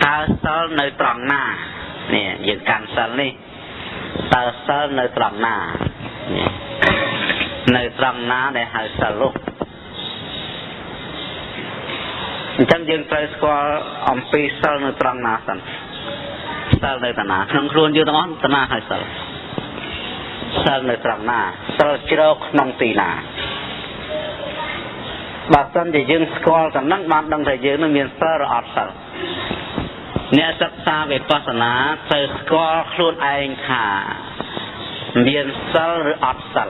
តើសិលនៅត្រង់ណានេះយើងកាន់សិលនេះតើសិលនៅត្រង់ណានៅត្រង់ណាដែលហៅសិលនោះអញ្ចឹងយើងត្រូវស្គាល់អំពីសិលនៅត្រង់ណាសិនសិលនៅតាណាក្នុងខ្លួនយើងទាំងអស់តាណាហើយសិលសិលនៅត្រង់ណាសិលជ្រកក្នុងទីណាបើសិនជាយើងស្គាល់តំណឹងបានដឹងថាយើងនឹងមានសិលឬអត់សិលអ្នកសិក្សាវិបស្សនាត្រូវស្គាល់ខ្លួនឯងថាមានសិលឬអត់សិល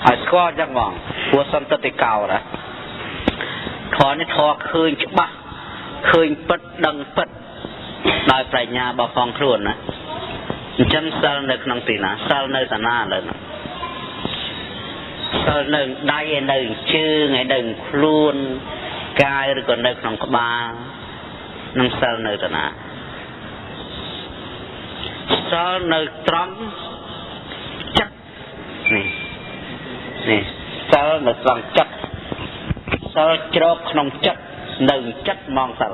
ហើយស្គាល់ចឹងហ្មងព្រោះសន្តិតិកោណាធម៌នេះធម៌ឃើញច្បាស់ឃើញពិតដឹងពិតដោយប្រាជ្ញារបស់ផងខ្លួនណាអញ្ចឹងសិលនៅក្នុងទីណាសិលនៅតាណាលើសិលនៅដៃឯនៅជើងឯនៅខ្លួនកាយឬក៏នៅក្នុងក្បាលនឹងសិលនៅតាណាសិលនៅត្រង់ចិត្តនេះនេះសិលនៅត្រង់ចិត្តសិលជ្រកក្នុងចិត្តនៅចិត្តហ្មងសិល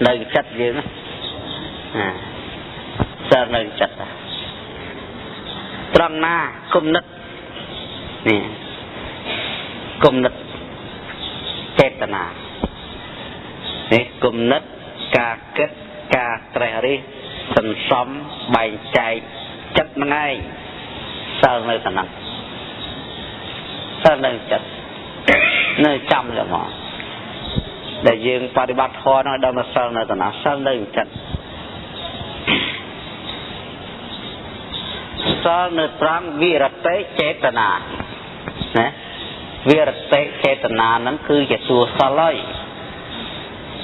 នៅចិត្តយើងណាសិលនៅចិត្តត្រង់ណាគំនិតនេះគំនិតចេតនានេះគំនិតការគិតការត្រេះរិះសន្សំបែងចែកចិត្តហ្នឹងឯងសិលនៅតំណឹងសិលនៅចិត្តនៅចាំយកមកដែលយើងបប្រតិបត្តិធម៌នោះដល់មកសិលនៅតំណាសិលនៅចិត្តសិលនៅត្រង់វិរតិចេតនាណាវិរតិចេតនាហ្នឹងគឺជាតួសិលហើយ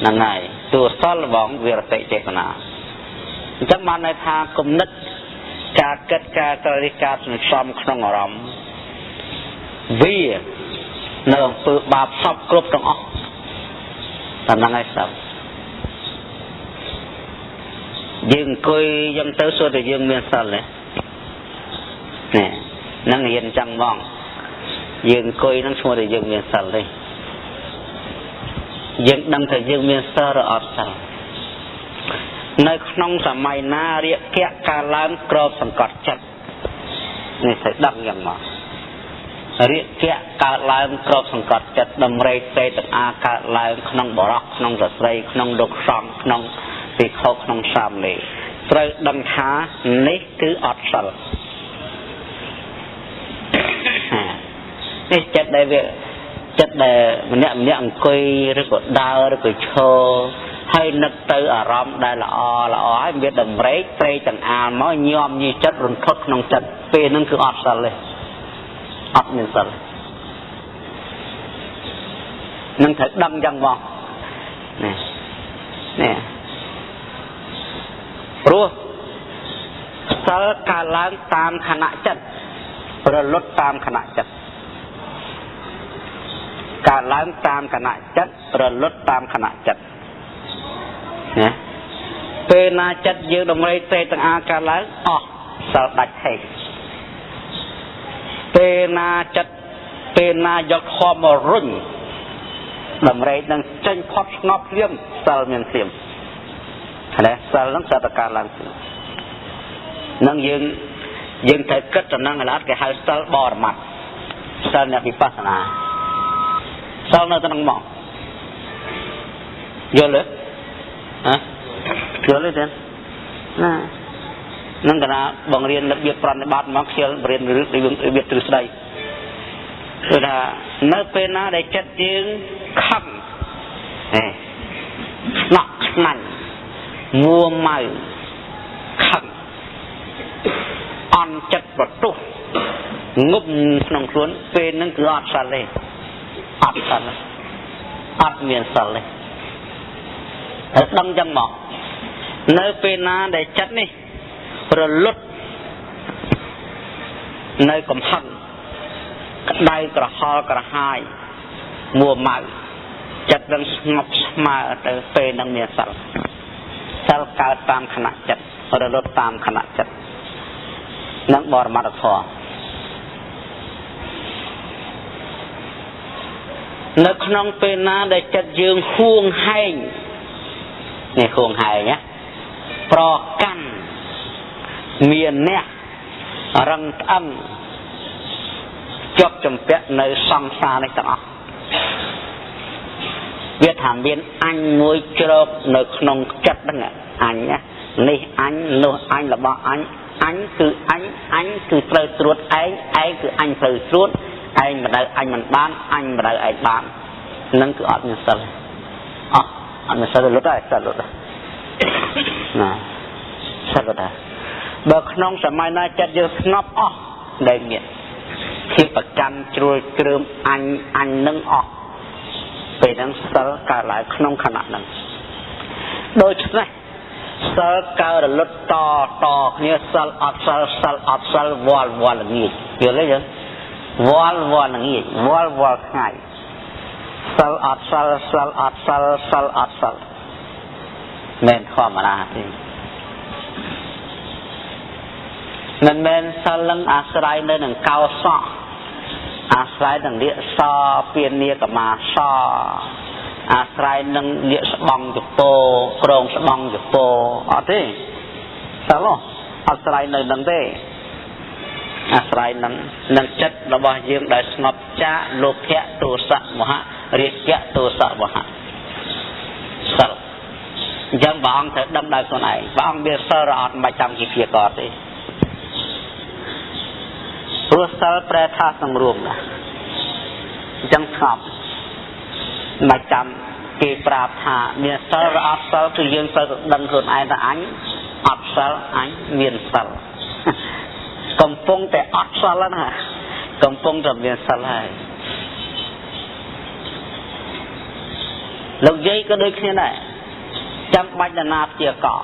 ហ្នឹងហើយតួសិលរបស់វិរតិចេតនាអញ្ចឹងបានន័យថាគំនិតការគិតការត្រេះការសន្សំក្នុងអារម្មណ៍វានៅអំពើបាបសពគ្រប់ទាំងអស់តែហ្នឹងហើយសពយើងអង្គុយយ៉ាងទៅសួរតែយើងមានសិលទេនេះហ្នឹងរៀនចឹងហ្មងយើងអង្គុយហ្នឹងឈ្មោះតែយើងមានសិលទេយើងដឹងថាយើងមានសិលឬអត់សិលនៅក្នុងសម័យណារាគៈកាលឡើងក្របសង្កត់ចិត្តនេះត្រូវដឹងយ៉ាងមករាគៈកើតឡើងក្របសង្កត់ចិត្តតម្រេកទេទាំងអាកើតឡើងក្នុងបរោះក្នុងស្ត្រីក្នុងលោកសង្ឃក្នុងភិក្ខុក្នុងសាមណេរត្រូវដឹងថានេះគឺអត់សិលនេះចិត្តដែលវាចិត្តដែលម្នាក់ម្នាក់អង្គុយឬក៏ដើរឬក៏ឈរហើយនឹកទៅអារម្មណ៍ដែលល្អល្អហើយវាតម្រេកត្រេកទាំងអាលមកញោមញីចិត្តរន្ធត់ក្នុងចិត្តពេលហ្នឹងគឺអត់សិលទេអត់មានសិលនឹងត្រូវដឹងយ៉ាងមកនេះនេះព្រោះសិលកើតឡើងតាមខណៈចិត្តរលត់តាមខណៈចិត្តកើតឡើងតាមខណៈចិត្តរលត់តាមខណៈចិត្តណាពេលណាចិត្តយើងតម្រេកទេទាំងអាកើតឡើងអស់សិលដាច់ហេតុពេលណាចិត្តពេលណាយកធម៌មករុញតម្រេកនឹងចេញផុតស្ងប់ភ្លាមសិលមានភ្លាមណាសិលនឹងសិលតកើតឡើងនឹងយើងត្រូវគិតតំណឹងឥឡូវគេហៅសិលបរមត្តសិលអ្នកវិបស្សនាសិលនៅក្នុងមកយល់ទេហ៎យល់ទេណានឹងកណាបង្រៀនរបៀបប្រណិប័តមកខ្ជិលរៀនរបៀបទ្រឹស្ដីគឺថានៅពេលណាដែលចិត្តយើងខឹងហេស្នក់ខ្នាញ់មួម៉ៅខឹងអន់ចិត្តប្រទុះងប់ក្នុងខ្លួនពេលហ្នឹងគឺអត់សិលទេអត់សិលអត់មានសិលទេហើយដឹងចឹងមកនៅពេលណាដែលចិត្តនេះរលត់នៅកំហឹងក្តៅក្រហល់ក្រហាយមួម៉ៅចិត្តនឹងស្ងប់ស្មើទៅពេលនឹងមានសិលសិលកើតតាមខណៈចិត្តរលត់តាមខណៈចិត្តនឹងបរមត្តធម៌ នៅក្នុងពេលណាដែលចិត្តយើងហួងហែងនេះហួងហែងណាប្រកាន់មានអ្នករឹងត្អឹងជាប់ចម្ពាក់នៅសង្សារនេះទាំងអស់វាថាមានអញមួយជ្រកនៅក្នុងចិត្តហ្នឹងអញណានេះអញនោះអញរបស់អញអញគឺអញអញគឺត្រូវត្រួតឯងឯងគឺអញត្រូវត្រួតឯងមិនដៅអញមិនបានអញមិនដៅឯងបាននឹងគឺអត់មានសិលអត់អត់មានសិលលុតហើយសិលលុតណាសិលលុតហើយបើក្នុងសម័យណាចិត្តយើងស្ងប់អស់ដែលមានភាពប្រកាន់ជ្រួលជ្រើមអញអញនឹងអស់ពេលហ្នឹងសិលកើតឡើងក្នុងខណៈហ្នឹងដូច្នេះសិលកើតរលត់តតគ្នាសិលអត់សិលសិលអត់សិលវល់វល់ល្ងាចយល់ទេយើងវល់វល់ល្ងាចវល់វល់ថ្ងៃសិលអត់សិលសិលអត់សិលសិលអត់សិលមិនធម្មតាទេមិនមែនសិលនឹងអាស្រ័យនៅនឹងកោសក់អាស្រ័យនឹងលៀកសពានាកមាសអាស្រ័យនឹងលៀកស្បង់ជពោក្រងស្បង់ជពោអត់ទេសិលអាស្រ័យនៅនឹងទេអាស្រ័យនឹងចិត្តរបស់យើងដែលស្ងប់ចាកលោភៈទោសៈមហៈរាគៈទោសៈមហៈសិលអញ្ចឹងព្រះអង្គត្រូវដឹងដោយខ្លួនឯងព្រះអង្គមានសិលឬអត់មិនបាច់ចាំជាព្យាករទេព្រោះសិលប្រែថាសង្រួមណាអញ្ចឹងស្ងប់មិនចាំគេប្រាប់ថាមានសិលឬអត់សិលគឺយើងត្រូវដឹងខ្លួនឯងថាអញអត់សិលអញមានសិលកំពុងតែអត់សិលណាកំពុងតែមានសិលហើយលោកយាយក៏ដូចគ្នាដែរចាំបាច់នរណាព្យាករ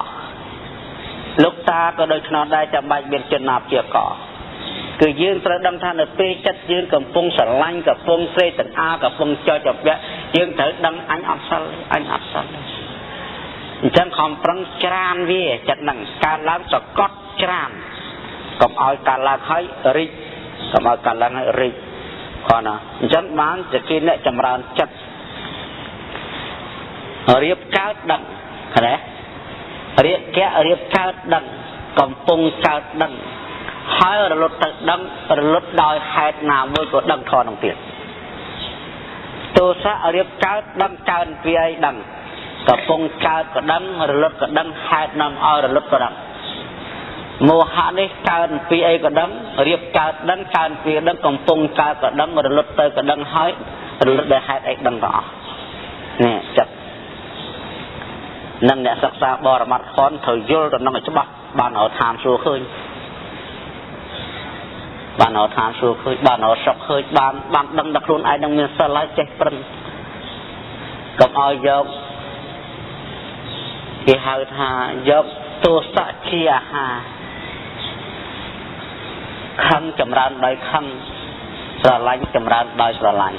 លោកតាក៏ដូចគ្នាដែរចាំបាច់មានជនណាព្យាករគឺយើងត្រូវដឹងថានៅពេលចិត្តយើងកំពុងស្រឡាញ់កំពុងស្រេកទាំងអាកំពុងចោចចពាក់យើងត្រូវដឹងអញអត់សិលអញអត់សិលអញ្ចឹងខំប្រឹងច្រានវាចិត្តហ្នឹងកើតឡើងសកត់ច្រានកុំឲ្យកើតឡើងហើយរិចកុំឲ្យកើតឡើងហើយរិចគ្រាន់ណាអញ្ចឹងបានជាគេអ្នកចម្រើនចិត្តរៀបកើតដឹងឃើញទេរៀបកៈរៀបកើតដឹងកំពុងកើតដឹងហើយរលត់ទៅដឹងរលត់ដោយហេតុណាមួយក៏ដឹងធម៌នឹងទៀតទោសៈរៀបកើតដឹងកើនពីអីដឹងកំពុងកើតក៏ដឹងរលត់ក៏ដឹងហេតុនាំឲ្យរលត់ក៏ដឹងមោហៈនេះកើនពីអីក៏ដឹងរៀបកើតដឹងកើនពីដឹងកំពុងកើតក៏ដឹងរលត់ទៅក៏ដឹងហើយរលត់ដោយហេតុអីដឹងទាំងអស់នេះចិត្តនឹងអ្នកសិក្សាបរមត្ថខនត្រូវយល់ដល់នឹងឲ្យច្បាស់បានឲ្យឋានសួគ៌ឃើញបានអត់ឋានសួគ៌ឃើញបានអត់សុខឃើញបានបានដឹងដល់ខ្លួនឯងនឹងមានសិលហើយចេះប្រឹងកុំឲ្យយកគេហៅថាយកទោសៈជាអាហារខឹងចម្រើនដោយខឹងស្រឡាញ់ចម្រើនដោយស្រឡាញ់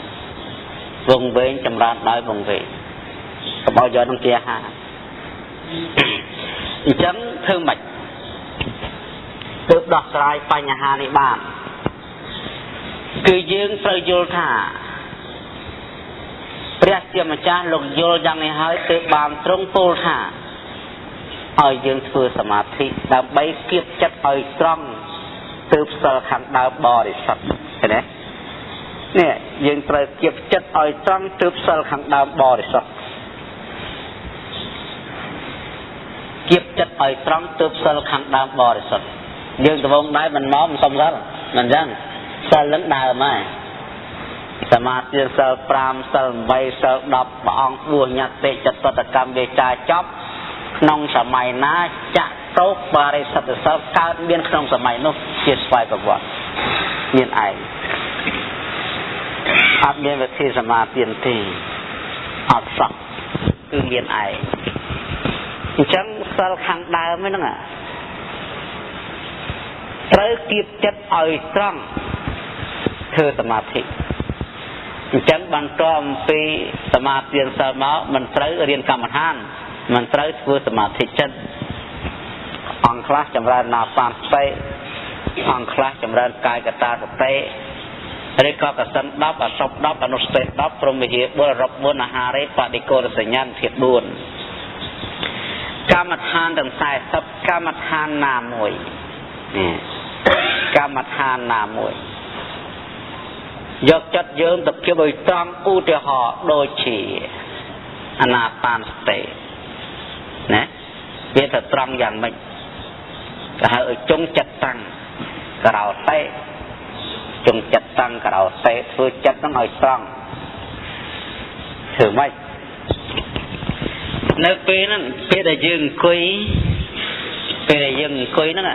វង្វេងចម្រើនដោយវង្វេងកុំឲ្យយកនឹងជាអាហារអញ្ចឹងធ្វើម៉េចទើបដោះស្រាយបញ្ហានេះបានគឺយើងត្រូវយល់ថាព្រះជាម្ចាស់លោកយល់យ៉ាងនេះហើយទើបបានទ្រង់ពោលថាឲ្យយើងធ្វើសមាធិដើម្បីគៀបចិត្តឲ្យត្រង់ទើបសិលខាងដើមបរិសុទ្ធឃើញទេនេះយើងត្រូវគៀបចិត្តឲ្យត្រង់ទើបសិលខាងដើមបរិសុទ្ធគៀបចិត្តឲ្យត្រង់ទើបសិលខាងដើមបរិសុទ្ធយើងដំបងដែរមិនមកមិនសុំសិលមិនអញ្ចឹងសិលនឹងដើមហើយសមាធិសិល5សិល8សិល10ព្រះអង្គបួសញត្តិចតុតកម្មវាចាចប់ក្នុងសម័យណាចតុបរិសុទ្ធសិលកើតមានក្នុងសម័យនោះជាស្វ័យប្រវត្តិមានឯងអត់មានវិធីសមាធិទេអត់សោះគឺមានឯងអញ្ចឹងសិលខាងដើមហ្នឹងត្រូវគៀបចិត្តឲ្យត្រង់ធ្វើសមាធិអញ្ចឹងបន្តអំពីសមាធិសិលមកមិនត្រូវរៀនកម្មដ្ឋានមិនត្រូវធ្វើសមាធិចិត្តអង្គខ្លះចម្រើនណាបានសតិអង្គខ្លះចម្រើនកាយកតាសតិ ឬក៏កសិន10អសព10អនុស្តិ10ព្រមវិហារ4រក4អាហារេបដិកោរសញ្ញាធាតុ4កម្មដ្ឋានទាំង40កម្មដ្ឋានណាមួយកម្មដ្ឋានណាមួយយកចិត្តយើងទៅជាឲ្យត្រង់ឧទាហរណ៍ដូចជាអានាបានសតិណាវាទៅត្រង់យ៉ាងម៉េចគេហៅឲ្យចុងចិត្តតាំងក្រោតេចុងចិត្តតាំងក្រោតេធ្វើចិត្តហ្នឹងឲ្យត្រង់ធ្វើម៉េចនៅពេលហ្នឹងពេលដែលយើងអង្គុយពេលដែលយើងអង្គុយហ្នឹង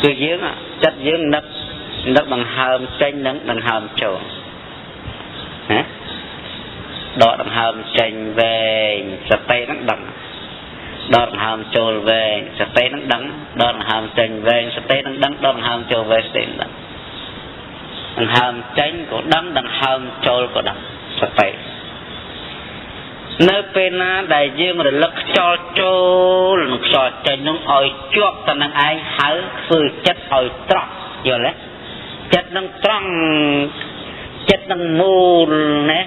គឺយើងចិត្តយើងនឹកដង្ហើមចេញនិងដង្ហើមចូលណាដកដង្ហើមចេញវែងសតិហ្នឹងដឹងដកដង្ហើមចូលវែងសតិហ្នឹងដឹងដកដង្ហើមចេញវែងសតិហ្នឹងដឹងដកដង្ហើមចូលវែងសតិហ្នឹងដឹងដង្ហើមចេញក៏ដឹងដង្ហើមចូលក៏ដឹងសតិនៅពេលណាដែលយើងរលឹកខ្យល់ចូលនិងខ្យល់ចេញនឹងឲ្យជាប់ទៅនឹងឯងហៅធ្វើចិត្តឲ្យត្រង់យល់ទេចិត្តនឹងត្រង់ចិត្តនឹងមូលណា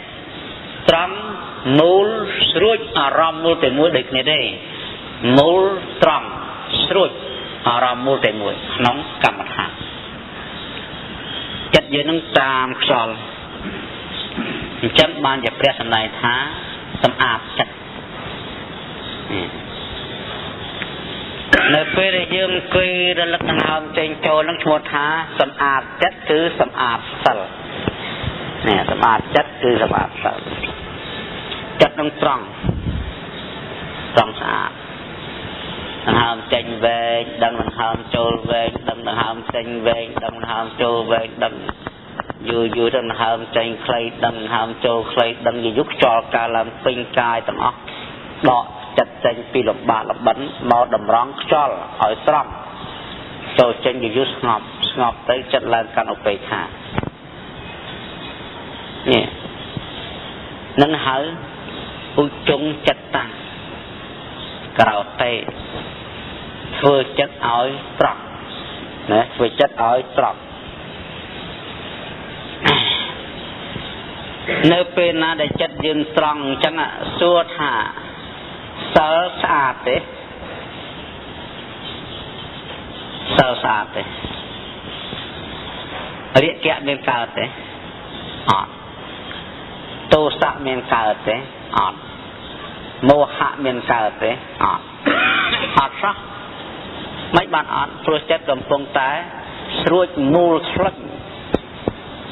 ត្រង់មូលស្រួចអារម្មណ៍មូលតែមួយដូចគ្នាទេមូលត្រង់ស្រួចអារម្មណ៍មូលតែមួយក្នុងកម្មដ្ឋានចិត្តយើងនឹងតាមខ្យល់អញ្ចឹងបានជាព្រះសម្ដែងថាសម្អាតចិត្តនៅពេលដែលយើងអង្គុយរលឹកដង្ហើមចេញចូលនឹងឈ្មោះថាសម្អាតចិត្តគឺសម្អាតសិលនេះសម្អាតចិត្តគឺសម្អាតសិលចិត្តនឹងត្រង់ត្រង់ស្អាតដង្ហើមចេញវែងដឹងដង្ហើមចូលវែងដឹងដង្ហើមចេញវែងដឹងដង្ហើមចូលវែងដឹងយូរយូរដង្ហើមចេញខ្លីដឹងដង្ហើមចូលខ្លីដឹងយូរយូរខ្យល់កាលឡើងពេញកាយទាំងអស់ដកចិត្តចេញពីលំបាកលំបិនមកតម្រង់ខ្យល់ឲ្យត្រង់ចូលចេញយូរយូរស្ងប់ស្ងប់ទៅចិត្តឡើងកាន់ឧបេក្ខានេះនឹងហៅឧជុងចិត្តតាំងក្រោតេធ្វើចិត្តឲ្យត្រង់ណាធ្វើចិត្តឲ្យត្រង់នៅពេលណាដែលចិត្តយើងត្រង់អញ្ចឹងសួរថាសិលស្អាតទេសិលស្អាតទេរាគៈមានកើតទេអត់ទោសៈមានកើតទេអត់មោហៈមានកើតទេអត់អត់សោះមិនបានអត់ព្រោះចិត្តកំពុងតែស្រួចមូលស្លុច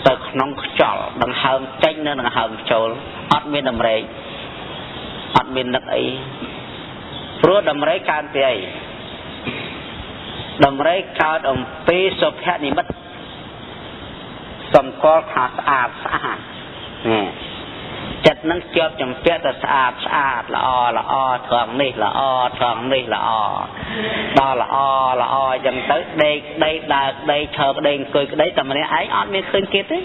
ទៅក្នុងខ្យល់ដង្ហើមចេញនិងដង្ហើមចូលអត់មានតម្រែកអត់មាននឹកអីព្រោះតម្រែកកើតពីអីតម្រែកកើតអំពីសុភនិមិត្តសម្គាល់ថាស្អាតស្អាតនេះចិត្តនឹងជាប់ចម្ពាក់ទៅស្អាតស្អាតល្អល្អត្រង់នេះល្អត្រង់នេះល្អដល់ល្អល្អអញ្ចឹងទៅដេកក្តីដើរក្តីឈរក្តីអង្គុយក្តីតែម្នាក់ឯងអត់មានឃើញគេទេ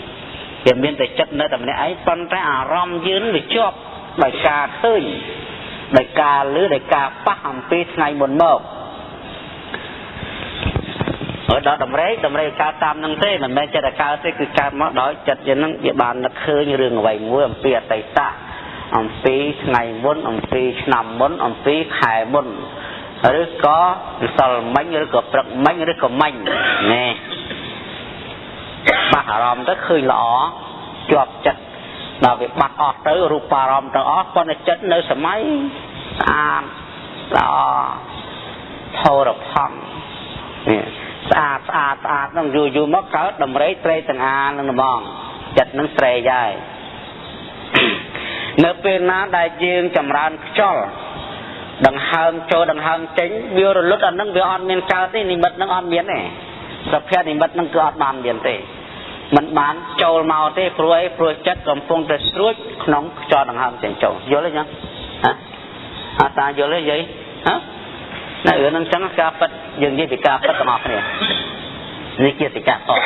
វាមានតែចិត្តនៅតែម្នាក់ឯងប៉ុន្តែអារម្មណ៍យើងវាជាប់ដោយការឃើញដោយការឮដោយការប៉ះអំពីថ្ងៃមុនមកហើយដល់តម្រេកតម្រេកកើតតាមនឹងទេមិនមែនចិត្តតែកើតទេគឺកើតមកដោយចិត្តយើងនឹងវាបាននឹកឃើញរឿងអ្វីមួយអំពីអតីតអំពីថ្ងៃមុនអំពីឆ្នាំមុនអំពីខែមុនឬក៏ម្សិលមិញឬក៏ព្រឹកមិញឬក៏មិញនេះប៉ះអារម្មណ៍ទៅឃើញល្អជាប់ចិត្តដល់វាបាត់អស់ទៅរូបអារម្មណ៍ទាំងអស់ប៉ុន្តែចិត្តនៅសម័យស្អាតល្អធរផង់នេះស្អាតស្អាតស្អាតហ្នឹងយូរយូរមកកើតតម្រេកត្រេកទាំងអាននឹងហ្មងចិត្តនឹងស្រេកហើយនៅពេលណាដែលយើងចម្រើនខ្យល់ដង្ហើមចូលដង្ហើមចេញវារលត់អានឹងវាអត់មានកើតទេនិមិត្តនឹងអត់មានទេសភៈនិមិត្តនឹងគឺអត់បានមានទេមិនបានចូលមកទេព្រោះអីព្រោះចិត្តកំពុងតែស្រួចក្នុងខ្យល់ដង្ហើមចេញចូលយល់ទេញ៉ឹងហ៎អត់តាយល់ទេយាយហ៎នៅរឿងហ្នឹងចឹងការពិតយើងនិយាយពីការពិតទាំងអស់គ្នានេះជាសច្ចធម៌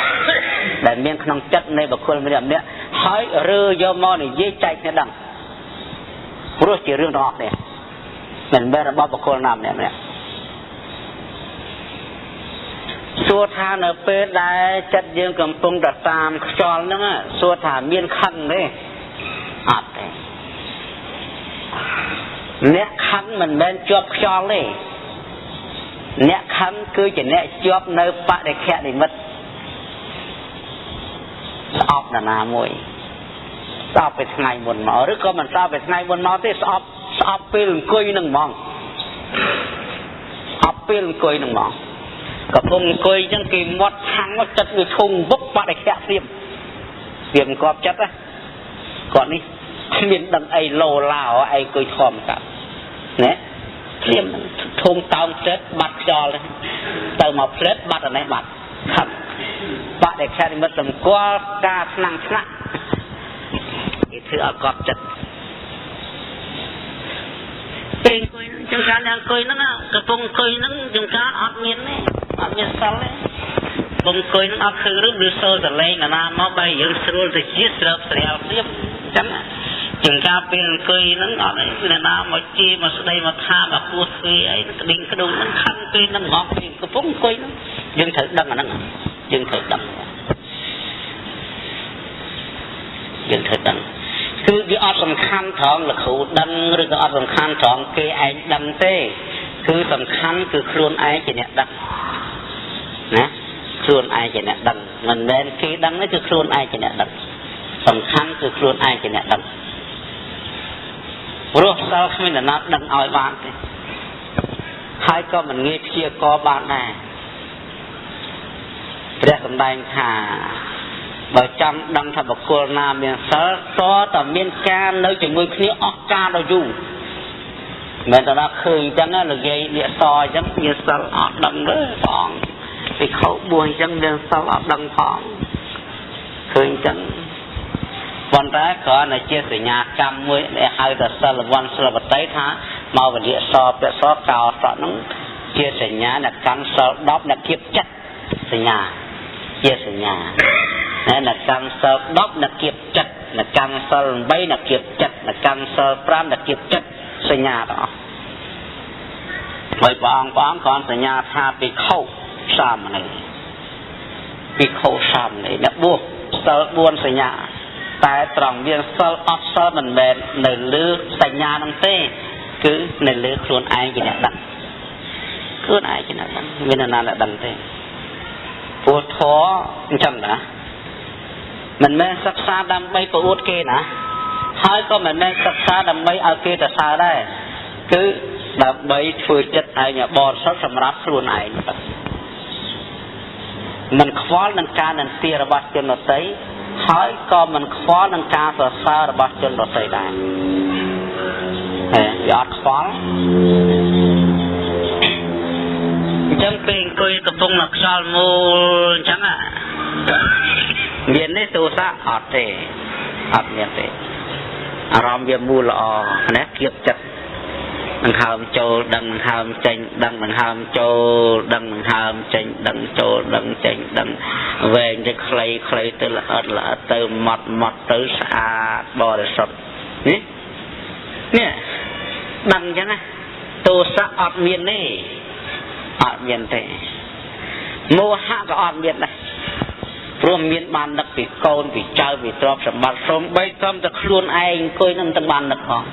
ដែលមានក្នុងចិត្តនៃបុគ្គលម្នាក់ម្នាក់ហើយរើយកមកនិយាយចែកគ្នាដឹងព្រោះជារឿងទាំងអស់គ្នាមិនមែនរបស់បុគ្គលណាម្នាក់ម្នាក់ សួរថានៅពេលដែលចិត្តយើងកំពុងតែតាមខ្យល់ហ្នឹងសួរថាមានខឹងទេអត់ទេអ្នកខឹងមិនមែនជាប់ខ្យល់ទេអ្នកខឹងគឺជាអ្នកជាប់នៅបដិខៈនិមិត្តស្អប់នរណាមួយស្អប់ไปថ្ងៃមុនមកឬក៏មិនស្អប់ไปថ្ងៃមុនមកទេស្អប់ពេលអង្គុយនឹងហ្មងស្អប់ពេលអង្គុយនឹងហ្មងកំពុងអង្គុយអញ្ចឹងគេមាត់ខាងមកចិត្តវាឈុងវឹកបដិខៈព្រាមវាមិនគប់ចិត្តណាគាត់នេះគ្មានដឹងអីលោឡាអីអង្គុយធំកាប់ណាព្រាមធំតោងចិត្តបាត់ខ្យល់ទៅមកផ្លិតបាត់អានេះបាត់ខឹងបដិខៈនិមិត្តសម្គាល់ការថ្នាំងថ្នាក់គេធ្វើឲ្យកប់ចិត្តពេលអង្គុយចង្ការអង្គុយហ្នឹងកំពុងអង្គុយហ្នឹងចង្ការអត់មានទេអត់មានសិលទេកំពុងអង្គុយហ្នឹងអត់ឃើញរឿងឬសូរសលេងណាមកបែរយើងស្រួលទៅជាស្រើបស្រាលព្រាមអញ្ចឹងចង្ការពេលអង្គុយហ្នឹងអត់អីអ្នកណាមកជេរមកស្ដីមកថាមកគោះទ្វាអីក្ដិងក្ដុងហ្នឹងខឹងពេលហ្នឹងហ្មងពេលកំពុងអង្គុយហ្នឹងយើងត្រូវដឹងអាហ្នឹងយើងត្រូវដឹងយើងត្រូវដឹងគឺវាអត់សំខាន់ត្រង់លោកគ្រូដឹងឬក៏អត់សំខាន់ត្រង់គេឯងដឹងទេគឺសំខាន់គឺខ្លួនឯងជាអ្នកដឹងណាខ្លួនឯងជាអ្នកដឹងមិនមែនគេដឹងទេគឺខ្លួនឯងជាអ្នកដឹងសំខាន់គឺខ្លួនឯងជាអ្នកដឹងព្រោះសិលគ្មាននរណាដឹងឲ្យបានទេហើយក៏មិនងាយព្យាករបានដែរព្រះសម្ដែងថាបើចង់ដឹងថាបុគ្គលណាមានសិលតតែមានការនៅជាមួយគ្នាអស់កាលដ៏យូរមិនតែដល់ឃើញអញ្ចឹងនិយាយលាកសអញ្ចឹងមានសិលអត់ដឹងទេបងពីខោបួសអញ្ចឹងមានសិលអត់ដឹងផងឃើញអញ្ចឹងប៉ុន្តែគ្រាន់តែជាសញ្ញាកម្មមួយដែលហៅថាសិលវ័នសិលវតីថាមកវលាសពាក់សកោសក់ហ្នឹងជាសញ្ញាអ្នកកាន់សិល10អ្នកគៀបចិត្តសញ្ញាជាសញ្ញាអ្នកកាន់សិល10អ្នកគៀបចិត្តអ្នកកាន់សិល8អ្នកគៀបចិត្តអ្នកកាន់សិល5អ្នកគៀបចិត្តសញ្ញាទាំងអស់ហើយព្រះអង្គគ្រាន់សញ្ញាថាភិក្ខុសាមណេរភិក្ខុសាមណេរអ្នកបួសសិល4សញ្ញាតែត្រង់មានសិលអត់សិលមិនមែននៅលើសញ្ញាហ្នឹងទេគឺនៅលើខ្លួនឯងជាអ្នកដឹងខ្លួនឯងជាអ្នកដឹងមាននរណាអ្នកដឹងទេព្រោះធម៌អញ្ចឹងណាមិនមែនសិក្សាដើម្បីប្រអួតគេណាហើយក៏មិនមែនសិក្សាដើម្បីឲ្យគេសរសើរដែរគឺដើម្បីធ្វើចិត្តឯងឲ្យបរិសុទ្ធសម្រាប់ខ្លួនឯងមិនខ្វល់នឹងការនិន្ទារបស់ជនដទៃហើយក៏មិនខ្វល់នឹងការសរសើររបស់ជនដទៃដែរហេវាអត់ខ្វល់អញ្ចឹងពេលអង្គុយកំពុងតែខ្យល់មូលអញ្ចឹងមានទេទោសៈអត់ទេអត់មានទេអារម្មណ៍វាមូលល្អណាគៀបចិត្តដង្ហើមចូលដឹងដង្ហើមចេញដឹងដង្ហើមចូលដឹងដង្ហើមចេញដឹងចូលដឹងចេញដឹងវែងទៅខ្លីខ្លីទៅល្អិតល្អិតទៅម៉ត់ម៉ត់ទៅស្អាតបរិសុទ្ធនេះនេះដឹងអញ្ចឹងណាទោសៈអត់មានទេអត់មានទេមោហៈក៏អត់មានដែរព្រោះមានបាននឹកពីកូនពីចៅពីទ្រព្យសម្បត្តិសូម្បីត្រឹមតែខ្លួនឯងអង្គុយនឹងទាំងបាននឹកផង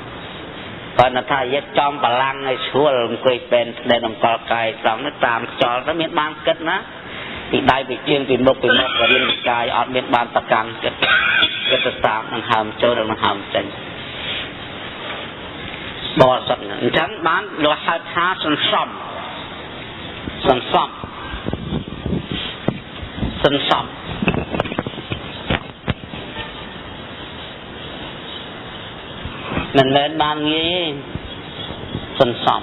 បើថាយកចំបលាំងឲ្យស្រួលអង្គុយពេនដែលអង្គលកាយត្រង់នេះតាមខ្យល់ទៅមានបានគិតណាពីដៃពីជើងពីមុខពីមាត់ក៏រៀងកាយអត់មានបានប្រកាន់គិតគិតទៅតាមដង្ហើមចូលដង្ហើមចេញបរិសុទ្ធអញ្ចឹងបានលោកហៅថាសន្សំសន្សំសន្សំមិនមែនបានងាយទេសន្សំ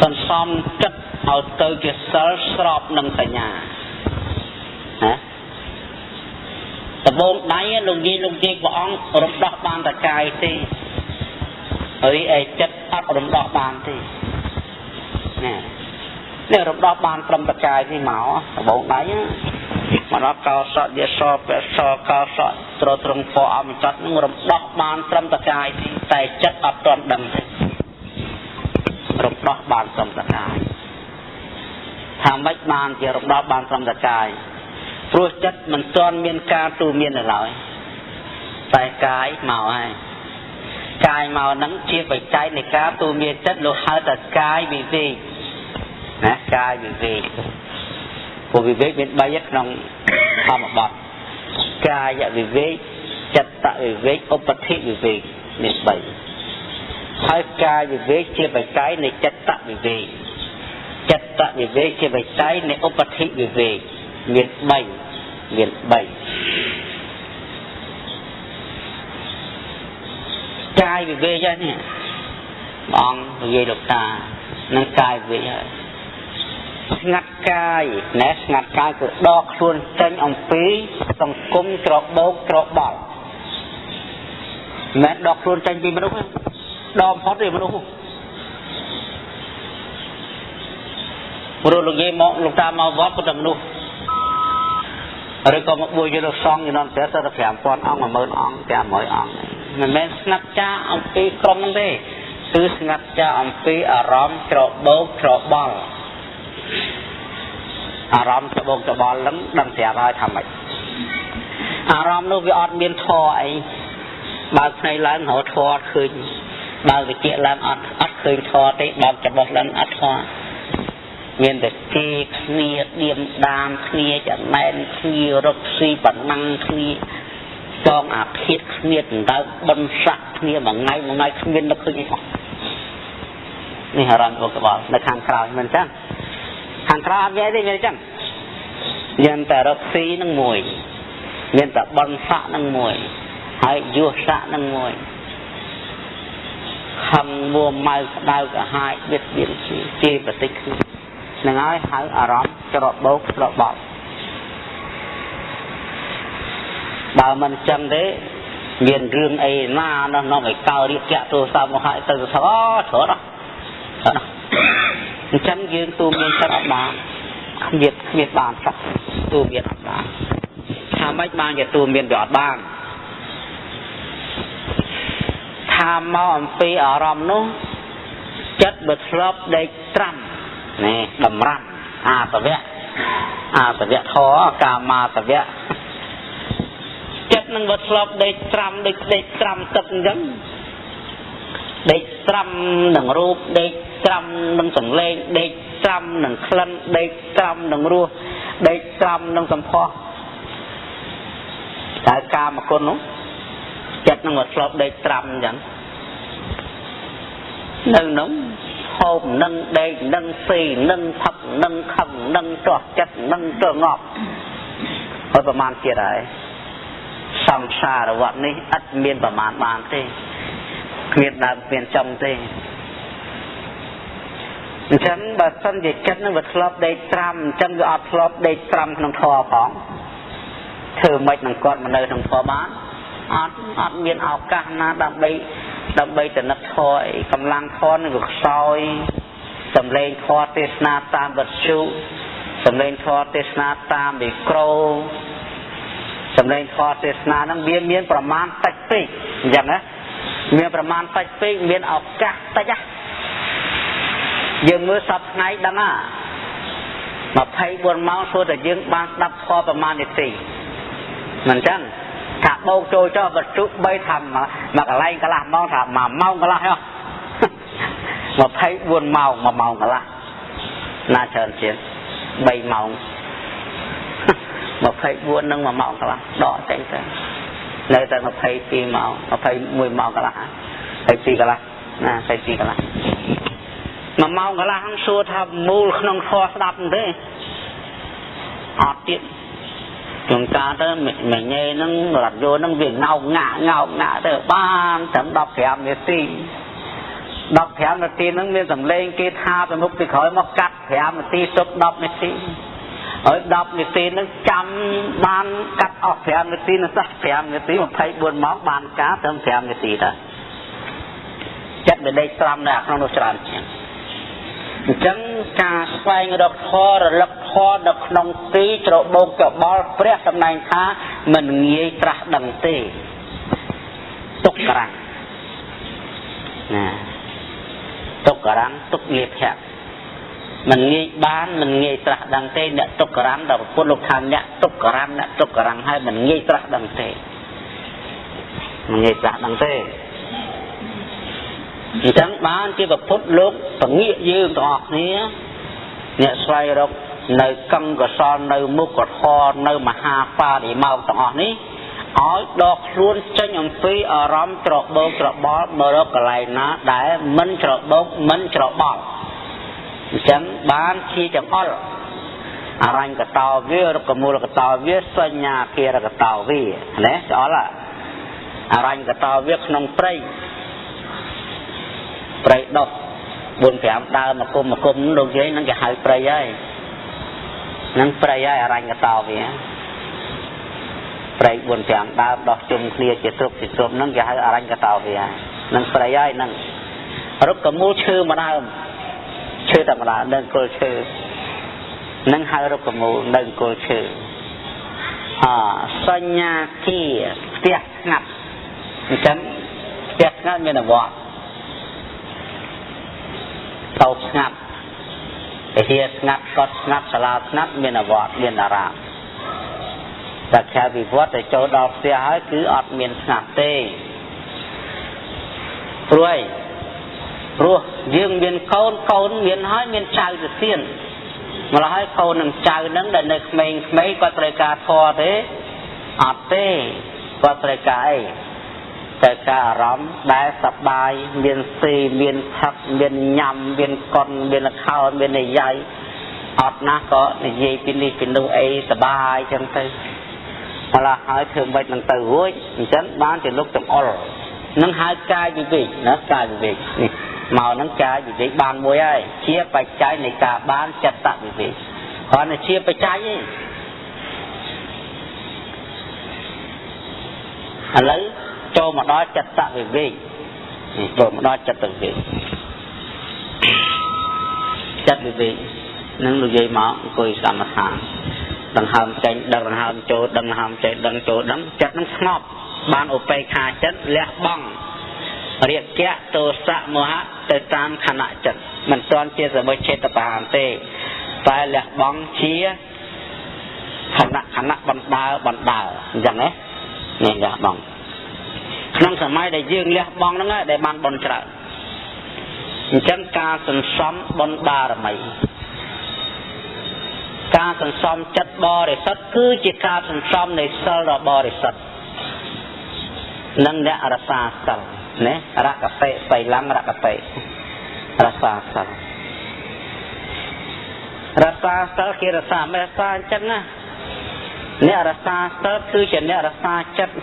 សន្សំចិត្តឲ្យទៅជាសិលស្របនឹងសញ្ញាណាដំបូងដៃលោកយាយព្រះអង្គរំដោះបានតែកាយទេហើយឯចិត្តអត់រំដោះបានទេណានេះរំដោះបានត្រឹមតែកាយទេមកដំបូងដៃមកដល់កោសៈយសពសកោសៈត្រត្រង់ពអមចត់នឹងរំដោះបានត្រឹមតែកាយទេតែចិត្តអត់ទាន់ដឹងទេរំដោះបានត្រឹមតែកាយ ថាម៉េចបានជារំដោលបានត្រឹមតែកាយព្រោះចិត្តមិនទាន់មានការទូមាននៅឡើយតែកាយមកហើយកាយមកហ្នឹងជាបច្ច័យនៃការទូមានចិត្តលោកហៅថាកាយវិវេកណាកាយវិវេកព្រោះវិវេកមាន3ក្នុងធម្មបទកាយវិវេកចិត្តវិវេកឧបធិវិវេកមាន3ហើយកាយវិវេកជាបច្ច័យនៃចិត្តវិវេកចិត្តវិវេកជាបច្ច័យនៃឧបធិវិវេកមាន3មាន3កាយវិវេកហ្នឹងនេះព្រះអង្គនិយាយលោកតានឹងកាយវិវេកហើយស្ងាត់កាយណែស្ងាត់កាយគឺដកខ្លួនចេញអំពីសង្គមច្របូកច្របល់មិនដកខ្លួនចេញពីមនុស្សទេដកផុតទេមនុស្សព្រោះលោកយាយមកលោកតាមកវត្តក៏តែមនុស្សឬក៏មកបួសយល់សង្ឃជំនាន់ព្រះទៅ5000អង្គ10000អង្គ500អង្គមិនមែនស្ងាត់ចាអំពីក្រុមហ្នឹងទេគឺស្ងាត់ចាអំពីអារម្មណ៍ច្របូកច្របល់អារម្មណ៍ច្របូកច្របល់ហ្នឹងដឹងស្រាប់ហើយថាម៉េចអារម្មណ៍នោះវាអត់មានធម៌អីបើកភ្នែកឡើងរកធម៌ឃើញបើកវិជ្ជាឡើងអត់ឃើញធម៌ទេបើកច្បោះឡើងអត់ធម៌មានតែគេគ្នាឌៀមដាមគ្នាចំណែនគ្នារកស៊ីប៉ុណ្ណឹងគ្នាចងអាភេទគ្នាដណ្ដើមបិណ្ឌស័កគ្នាមួយថ្ងៃមួយថ្ងៃគ្មាននឹកឃើញអីសោះនេះអារម្មណ៍របស់ក្បាលនៅខាងក្រោយមិនចឹងខាងក្រោយអត់មានអីទេមានចឹងមានតែរកស៊ីនឹងមួយមានតែបិណ្ឌស័កនឹងមួយហើយយោស័កនឹងមួយខំមួម៉ៅក្តៅក្រហាយបៀតបៀនជាប្រតិគ្នានឹងហើយហៅអារម្មណ៍ច្របូកច្របល់បើមិនចឹងទេមានរឿងអីណានោះនាំឲ្យកោរៀបចាក់ទូរស័ព្ទមកឲ្យទៅសោះច្រើនណាស់អញ្ចឹងយើងទូមានចិត្តអត់បានគ្មានបានសោះទូមានអត់បានថាម៉េចបានជាទូមានវាអត់បានថាមកអំពីអារម្មណ៍នោះចិត្តបើធ្លាប់ដេកត្រាំនេះតម្រាំអាសវៈអាសវៈធរកាមាសវៈចិត្តនឹងបើធ្លាប់ដេកត្រាំដូចដេកត្រាំទឹកអញ្ចឹងដេកត្រាំនឹងរូបដេកត្រាំនឹងសម្លេងដេកត្រាំនឹងក្លិនដេកត្រាំនឹងរសដេកត្រាំនឹងសម្ផស្សតែកាមគុណនោះចិត្តនឹងបើធ្លាប់ដេកត្រាំអញ្ចឹងនៅនោះហូបនឹងដេកនឹងស៊ីនឹងផឹកនឹងខឹងនឹងទាស់ចិត្តនឹងទៅងាប់ហើយប្រមាណទៀតហើយសង្សារវដ្តនេះឥតមានប្រមាណបានទេគ្មានដើមគ្មានចុងទេអញ្ចឹងបើសិនជាចិត្តនឹងវាធ្លាប់ដេកត្រាំអញ្ចឹងវាអត់ធ្លាប់ដេកត្រាំក្នុងធម៌ផងធ្វើម៉េចនឹងគាត់មកនៅក្នុងធម៌បានអត់មានឱកាសណាដើម្បីទៅនឹកធម៌អីកម្លាំងធម៌នឹងវាខ្សោយសម្លេងធម៌ទេសនាតាមវិទ្យុសម្លេងធម៌ទេសនាតាមមីក្រូសម្លេងធម៌ទេសនាហ្នឹងវាមានប្រមាណតិចពេកអញ្ចឹងណាមានប្រមាណតិចពេកមានឱកាសតិចណាយើងមើលសប្តាហ៍ថ្ងៃដឹងណា24ម៉ោងសួរតែយើងបានស្ដាប់ធម៌ប្រមាណនាទីមិនអញ្ចឹងថាបោកចូលចុះវត្ថុ3ថាមកកន្លែងកន្លះម៉ោងថា1ម៉ោងកន្លះហ៎24ម៉ោង1ម៉ោងកន្លះណាច្រើនជាង3ម៉ោង24នឹង1ម៉ោងកន្លះដកចេញទៅនៅតែ22ម៉ោង21ម៉ោងកន្លះ22កន្លះណា22កន្លះ1ម៉ោងកន្លះហ្នឹងសួរថាមូលក្នុងធម៌ស្ដាប់ទេអត់ទៀតជួនកាលទៅមញ៉េហ្នឹងរថយន្តហ្នឹងវាងោកងាក់ងោកងាក់ទៅបានត្រឹម15នាទី15នាទីហ្នឹងមានសម្លេងគេថាពីមុខពីក្រោយមកកាត់5នាទីទុក10នាទីហើយ10នាទីហ្នឹងចាំបានកាត់អស់5នាទីនឹងសោះ5នាទី24ម៉ោងបានការត្រឹម5នាទីតាចិត្តវាដេកត្រាំនៅក្នុងនោះច្រើនជាងអញ្ចឹងការស្វែងរកធម៌រលឹកធម៌នៅក្នុងទីច្របូកច្របល់ព្រះសម្ដែងថាមិនងាយត្រាស់ដឹងទេទុក្ករំណាទុក្ករំទុក្ខលាភៈ មិនងាយបានមិនងាយត្រាស់ដឹងទេអ្នកទុក្ករំដល់ពុទ្ធលោកថាអ្នកទុក្ករំអ្នកទុក្ករំហើយមិនងាយត្រាស់ដឹងទេមិនងាយត្រាស់ដឹងទេអញ្ចឹងបានជាពុទ្ធលោកពងាកយើងទាំងអស់គ្នាអ្នកស្វែងរកនៅកឹងកសលនៅមុខធម៌នៅមហាបរិមោកទាំងអស់នេះឲ្យដកខ្លួនចេញអំពីអារម្មណ៍ច្របូកច្របល់មករកកន្លែងណាដែលមិនច្របូកមិនច្របល់អញ្ចឹងបានជាចង្អុលអរញ្ញកតោវារុក្ខមូលកតោវាសញ្ញាគារកតោវាណាចង្អុលអរញ្ញកតោវាក្នុងព្រៃព្រៃដុះ4 5ដើមមកគុំមកគុំលោកយាយនឹងគេហៅព្រៃហើយនឹងព្រៃហើយអរញ្ញកតោវាព្រៃ4 5ដើមដោះជុំគ្នាជាទ្រុបជាទ្រុបហ្នឹងគេហៅអរញ្ញកតោវានឹងព្រៃហើយនឹងរុក្ខមូលឈើមួយដើមឈើតែម្ដងនៅគល់ឈើនឹងហៅរុក្ខមូលនៅគល់ឈើអសញ្ញាគាផ្ទះស្ងាត់អញ្ចឹងផ្ទះស្ងាត់មានវត្តតោស្ងាត់ពហិស្ងាត់កត់ស្ងាត់សាលាស្ងាត់មានវត្តមានអារាមតែក្រៅពីវត្តទៅចូលដល់ផ្ទះហើយគឺអត់មានស្ងាត់ទេព្រោះអីព្រោះយើងមានកូនកូនមានហើយមានចៅទៅទៀនម្ល៉េះហើយកូននឹងចៅនឹងដែលនៅក្មេងៗគាត់ត្រូវការធម៌ទេអត់ទេគាត់ត្រូវការអីត្រូវការអារម្មណ៍ដែលសប្បាយមានស៊ីមានផឹកមានញ៉ាំមានកុនមានខោមាននិយាយអត់ណាស់ក៏និយាយពីនេះពីនោះអីសប្បាយចឹងទៅម្ល៉េះហើយធ្វើមិននឹងទៅរួចអញ្ចឹងបានជាលោកចង្អុលនឹងហៅកាយវិវេកណាកាយវិវេកនេះមកហ្នឹងកាយវិវេកបានមួយហើយជាបច្ច័យនៃការបានចិត្តវិវេកគ្រាន់តែជាបច្ច័យទេឥឡូវចូលមកដល់ចិត្តវិវេកនេះចូលមកដល់ចិត្តវិវេកចិត្តវិវេកនឹងនិយាយមកអង្គុយកម្មដ្ឋានដង្ហើមចេញដឹងដង្ហើមចូលដឹងដង្ហើមចេញដឹងចូលដឹងចិត្តនឹងស្ងប់បានឧបេក្ខាចិត្តលះបង់រាគៈទោសៈមោហៈទៅតាមខណៈចិត្តមិនទាន់ជាសមុច្ឆេតបានទេតែលះបង់ជាខណៈខណៈបណ្ដើបណ្ដើអញ្ចឹងណានេះលះបង់ក្នុងសម័យដែលយើងលះបង់ហ្នឹងដែលបានបុណ្យច្រើនអញ្ចឹងការសន្សំបុណ្យបារមីការសន្សំចិត្តបរិសុទ្ធគឺជាការសន្សំនៃសិលដ៏បរិសុទ្ធនិងអ្នករក្សាសិលណារកតិសីលੰរកតិរក្សាសិលរក្សាសិលគេរក្សាមិនរក្សាអញ្ចឹងណាអ្នករក្សាសិលគឺជាអ្នករក្សាចិត្ត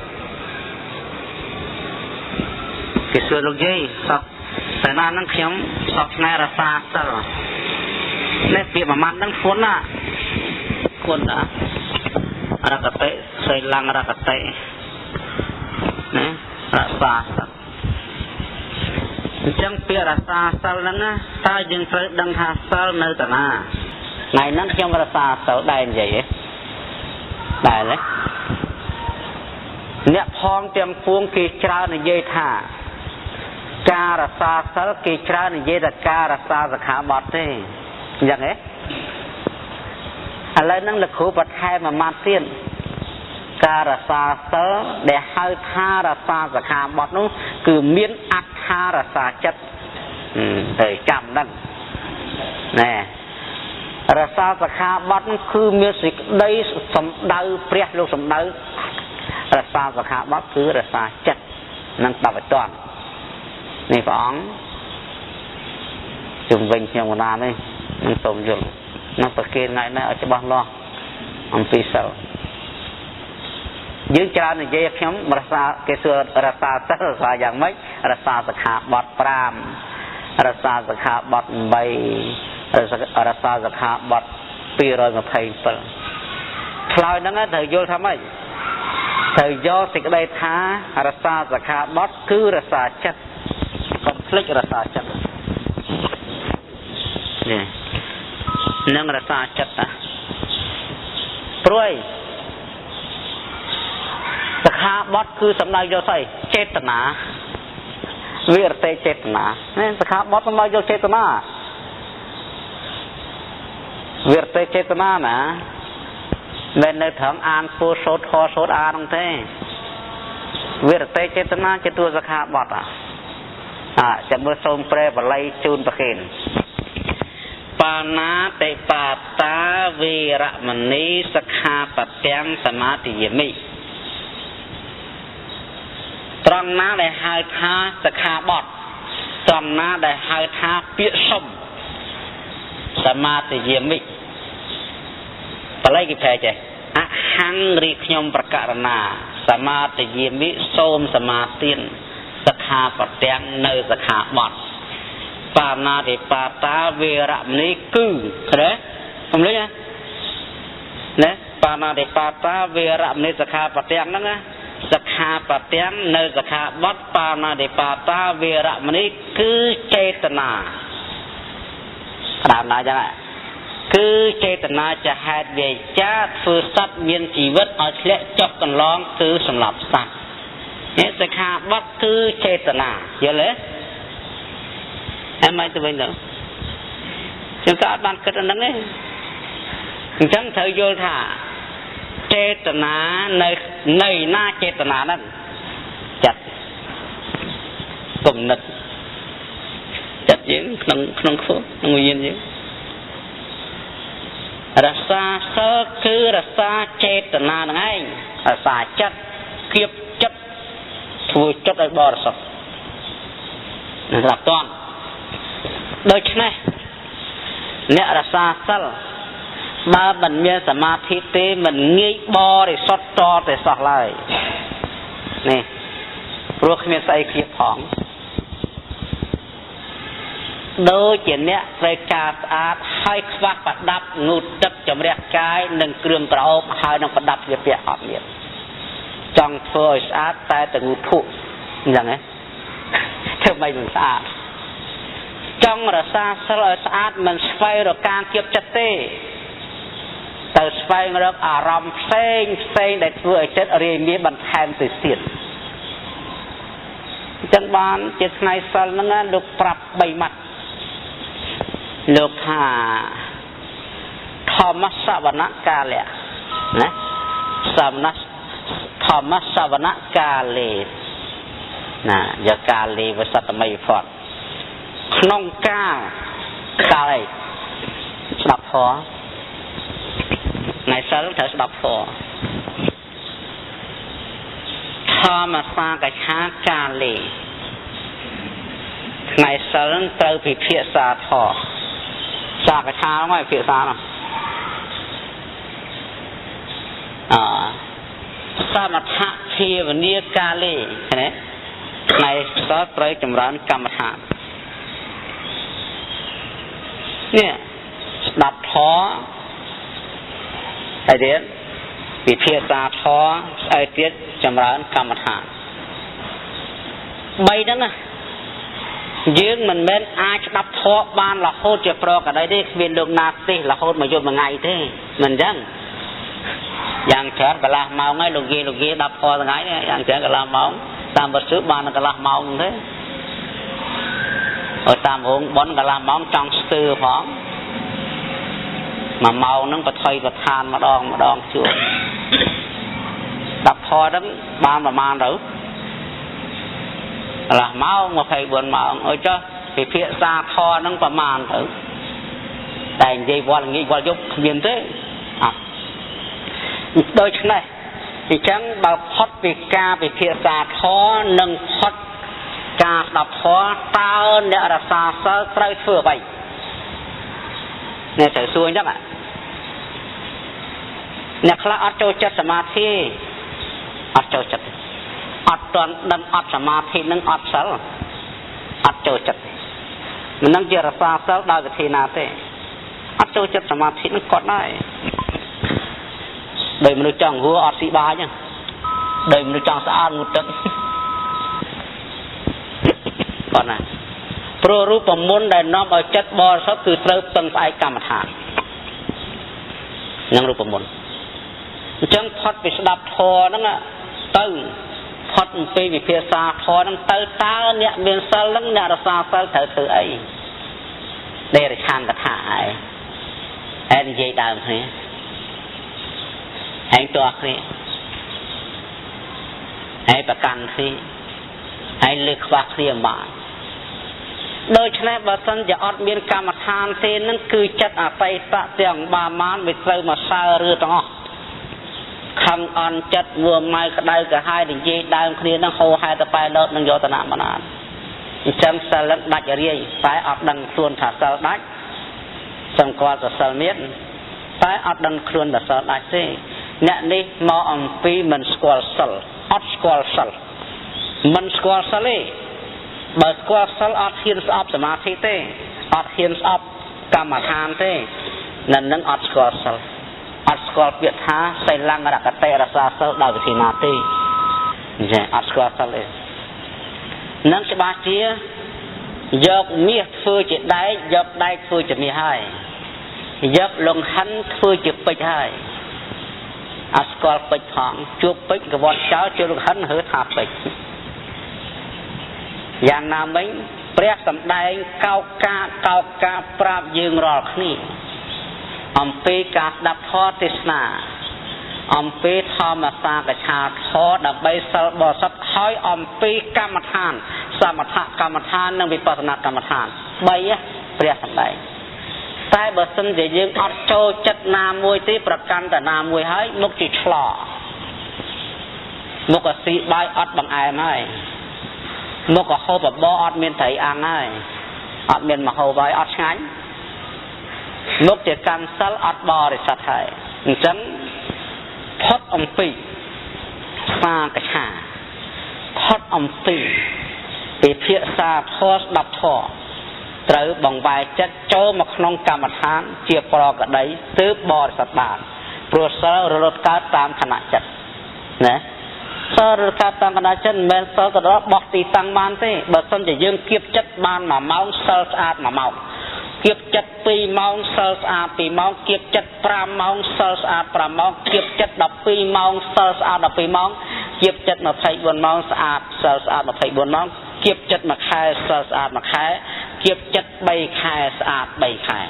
គេសួរលោកយាយសពតែណាហ្នឹងខ្ញុំសពថ្ងៃរក្សាសិលនេះពាក្យមួយម៉ាត់ហ្នឹងធ្ងន់ណាធ្ងន់ណារកតិសីលੰរកតិណារក្សាសិលអញ្ចឹងពាក្យរក្សាសិលហ្នឹងណាតើយើងត្រូវដឹងថាសិលនៅតាណាថ្ងៃហ្នឹងខ្ញុំរក្សាសិលដែរនិយាយហ៎ដែរទេអ្នកផងទាំងពួងគេច្រើននិយាយថាការរក្សាសិលគេច្រើននិយាយថាការរក្សាសិក្ខាបទទេអញ្ចឹងហ៎ឥឡូវហ្នឹងលោកគ្រូបន្ថែមមួយម៉ាត់ទៀតការរក្សាសិលដែលហៅថារក្សាសិក្ខាបទនោះគឺមានអត្ថារក្សាចិត្តទៅចាំហ្នឹងណែរក្សាសិក្ខាបទនោះគឺមានសេចក្តីសម្ដៅព្រះលោកសម្ដៅរក្សាសិក្ខាបទគឺរក្សាចិត្តនឹងស្ដាប់ឲ្យទាន់នេះព្រះអង្គជុំវិញខ្ញុំកណានេះនឹងសូមយល់នឹងប្រគេនថ្ងៃនេះឲ្យច្បាស់លាស់អំពីសិលយើងច្រើននិយាយខ្ញុំរក្សាគេសួររក្សាសិលរក្សាយ៉ាងម៉េចរក្សាសិក្ខាបទ5រក្សាសិក្ខាបទ8រក្សាសិក្ខាបទ227ឆ្លើយហ្នឹងត្រូវយល់ថាម៉េចត្រូវយកសេចក្តីថារក្សាសិក្ខាបទគឺរក្សាចិត្តកុំភ្លេចរក្សាចិត្តនេះនឹងរក្សាចិត្តណាព្រោះសិក្ខាបទគឺសំដៅយកស្អីចេតនាវិរតិចេតនានេះសិក្ខាបទសំដៅយកចេតនា វិរតិចេតនាណាមិននៅត្រង់អានពោសូត្រខសូត្រអានហ្នឹងទេវិរតិចេតនាជាតួសិក្ខាបទអាចាំមើលសូមប្រែបល័យជូនប្រគេនបាណាតិបាតាវេរមណីសិក្ខាបទាំងសមាទិយមិត្រង់ណាដែលហៅថាសិក្ខាបទត្រង់ណាដែលហៅថាពាក្យសុំសមាទិយមិបល័យគេប្រែចេះអហង្រីខ្ញុំប្រករណាសមាទិយមិសូមសមាទានសិក្ខាបទាំងនៅសិក្ខាបទបាណាតិបាតាវេរមណីគឺទេកុំលេចណាបាណាតិបាតាវេរមណីសិក្ខាបទាំងហ្នឹងណាសិក្ខាបទាំងនៅសិក្ខាបទបាណាតិបាតាវេរមណីគឺចេតនាតាមណាចឹងគឺចេតនាជាហេតុវាចាធ្វើសត្វមានជីវិតឲ្យធ្លាក់ចុះកន្លងគឺសម្លាប់សត្វនេះសិក្ខាបទគឺចេតនាយល់ទេអែមិនទៅវិញទៅខ្ញុំក៏អត់បានគិតអាហ្នឹងទេអញ្ចឹងត្រូវយល់ថាចេតនានៅណាចេតនាហ្នឹងចិត្តគំនិតចិត្តយើងក្នុងក្នុងខ្លួនក្នុងវិញ្ញាណយើងរក្សាសិលគឺរក្សាចេតនាហ្នឹងឯងរក្សាចិត្តគៀបចិត្តធ្វើចិត្តឲ្យបរិសុទ្ធនឹងស្រាប់តន់ដូច្នេះអ្នករក្សាសិលបើមិនមានសមាធិទេមិនងាយបរិសុទ្ធតតែសោះឡើយនេះព្រោះគ្មានស្អីគៀបផងដូចជាអ្នកត្រូវការស្អាតហើយខ្វះប្រដាប់ងូតទឹកជំរះកាយនិងគ្រឿងក្រអូបហើយនឹងប្រដាប់ជាពាក់អត់មានចង់ធ្វើឲ្យស្អាតតែទៅងូតធក់អញ្ចឹងហ៎ធ្វើម៉េចមិនស្អាតចង់រក្សាសិលឲ្យស្អាតមិនស្វែងរកការគៀបចិត្តទេទៅស្វែងរកអារម្មណ៍ផ្សេងផ្សេងដែលធ្វើឲ្យចិត្តរាយមាបន្ថែមទៅទៀតអញ្ចឹងបានជាថ្ងៃសិលហ្នឹងលោកប្រាប់3ម៉ាត់លោកថាធម្មសវនកាលៈណាសមណធម្មសវនកាលេណាយកកាលេវសតមីផតក្នុងកាលកាលអីស្ដាប់ធម៌ថ្ងៃសិលត្រូវស្ដាប់ធម៌ធម្មសាកឆាកាលេថ្ងៃសិលត្រូវពិភាក្សាធម៌សាកឆាហ្នឹងពិភាក្សាហ្នឹងអសមថភាវនាកាលេឃើញទេថ្ងៃសិលត្រូវចម្រើនកម្មដ្ឋាននេះស្ដាប់ធម៌ហើយទៀតពិភាក្សាធម៌ស្អីទៀតចម្រើនកម្មដ្ឋាន3ហ្នឹងណាយើងមិនមែនអាចស្ដាប់ធម៌បានរហូតជាប្រកដីទេគ្មានលោកណាទេសរហូតមកយប់មួយថ្ងៃទេមិនអញ្ចឹងយ៉ាងច្រើនកន្លះម៉ោងហើយលោកយាយស្ដាប់ធម៌ថ្ងៃនេះយ៉ាងច្រើនកន្លះម៉ោងតាមវត្តសឹកបានកន្លះម៉ោងទេឲ្យតាមរោងប៉ុនកន្លះម៉ោងចង់ស្ទើផងមួយម៉ោងហ្នឹងបថុយប្រឋានម្ដងម្ដងជួបស្ដាប់ធម៌ហ្នឹងបានប្រមាណទៅកន្លះម៉ោង24ម៉ោងអើចុះពិភាក្សាធម៌ហ្នឹងប្រមាណទៅតែនិយាយវល់ងាយវល់យប់គ្មានទេអត់ដូច្នេះអញ្ចឹងបើផុតពីការពិភាក្សាធម៌និងផុតការស្ដាប់ធម៌តើអ្នករក្សាសិលត្រូវធ្វើអ្វីអ្នកត្រូវសួរអញ្ចឹងអ្នកខ្លះអត់ចូលចិត្តសមាធិអត់ចូលចិត្តអត់ទាន់ដឹងអត់សមាធិនឹងអត់សិលអត់ចូលចិត្តមិនដឹងជារក្សាសិលដោយវិធីណាទេអត់ចូលចិត្តសមាធិនឹងគាត់ដែរដោយមនុស្សចង់ហួរអត់ស៊ីបាយហ្នឹងដោយមនុស្សចង់ស្អាតងូតទឹកគាត់ណាព្រោះរូបមន្តដែលនាំឲ្យចិត្តបរិសុទ្ធគឺត្រូវពឹងផ្អែកកម្មដ្ឋាននឹងរូបមន្តអញ្ចឹងផុតពីស្ដាប់ធម៌ហ្នឹងទៅផុតអំពីវិភាសាធម៌ហ្នឹងទៅតើអ្នកមានសិលហ្នឹងអ្នករក្សាសិលត្រូវធ្វើអីដេរឆានកថាឯង ឯងនិយាយដើមគ្នាឯងទាស់គ្នាឯងប្រកាន់គ្នាឯងលើកខ្វះគ្នាមិនបានដូច្នេះបើសិនជាអត់មានកម្មដ្ឋានទេនឹងគឺចិត្តអតីតទាំងបាមានវាត្រូវមកសើរឿទាំងអស់ខឹងអន់ចិត្តមួម៉ៅក្តៅក្រហាយនិយាយដើមគ្នានឹងហោហែតប៉ែលោតនឹងយោតនមណានអញ្ចឹងសិលដាច់រាយតែអត់ដឹងខ្លួនថាសិលដាច់សម្គាល់តែសិលមានតែអត់ដឹងខ្លួនថាសិលដាច់ទេអ្នកនេះមកអំពីមិនស្គាល់សិលអត់ស្គាល់សិលមិនស្គាល់សិលទេបើស្គាល់សិលអត់ហ៊ានស្អប់សមាធិទេអត់ហ៊ានស្អប់កម្មដ្ឋានទេនៅនឹងអត់ស្គាល់សិលអត់ស្គាល់ពាក្យថាសីលង្រកតិរក្សាសិលដោយវិធីណាទេអញ្ចឹងអត់ស្គាល់សិលទេនឹងច្បាស់ជាយកមាសធ្វើជាដែកយកដែកធ្វើជាមាសហើយយកលង្ហិនធ្វើជាពេជ្រហើយអត់ស្គាល់ពេជ្រផងជួបពេជ្រកវត្តចោលជួបលង្ហិនហឺថាពេជ្រយ៉ាងណាមិញព្រះសម្ដែងកោកាកោកាប្រាប់យើងរាល់គ្នាអំពីការស្ដាប់ធម៌ទេសនាអំពីធម្មសាកឆាធម៌ដើម្បីសិលបរិសុទ្ធហើយអំពីកម្មដ្ឋានសមថកម្មដ្ឋាននិងវិបស្សនាកម្មដ្ឋាន3ព្រះសម្ដែងតែបើសិនជាយើងអត់ចូលចិត្តណាមួយទេប្រកាន់តែណាមួយហើយមុខជាឆ្លមុខក៏ស៊ីបាយអត់បង្អែមហើយមុខក៏ហូបបបរអត់មានត្រីអាំងហើយអត់មានមហូបហើយអត់ឆ្ងាញ់មុខជាកម្មសិលអត់បរិសុទ្ធហើយអញ្ចឹងផុតអំពីសាកឆាផុតអំពីពិភាក្សាធម៌ស្ដាប់ធម៌ត្រូវបង្វែរចិត្តចូលមកក្នុងកម្មដ្ឋានជាប្រកដីទើបបរិសុទ្ធបានព្រោះសិលរលត់កើតតាមខណៈចិត្តណាសិលរលត់កើតតាមខណៈចិត្តមិនមែនសិលទៅដល់បោះទីតាំងបានទេបើសិនជាយើងគៀបចិត្តបាន1ម៉ោងសិលស្អាត1ម៉ោងគៀបចិត្ត2ម៉ោងសិលស្អាត2ម៉ោងគៀបចិត្ត5ម៉ោងសិលស្អាត5ម៉ោងគៀបចិត្ត12ម៉ោងសិលស្អាត12ម៉ោងគៀបចិត្ត24ម៉ោងស្អាតសិលស្អាត24ម៉ោងគៀបចិត្ត1ខែសិលស្អាត1ខែគៀបចិត្ត3ខែស្អាត3ខែ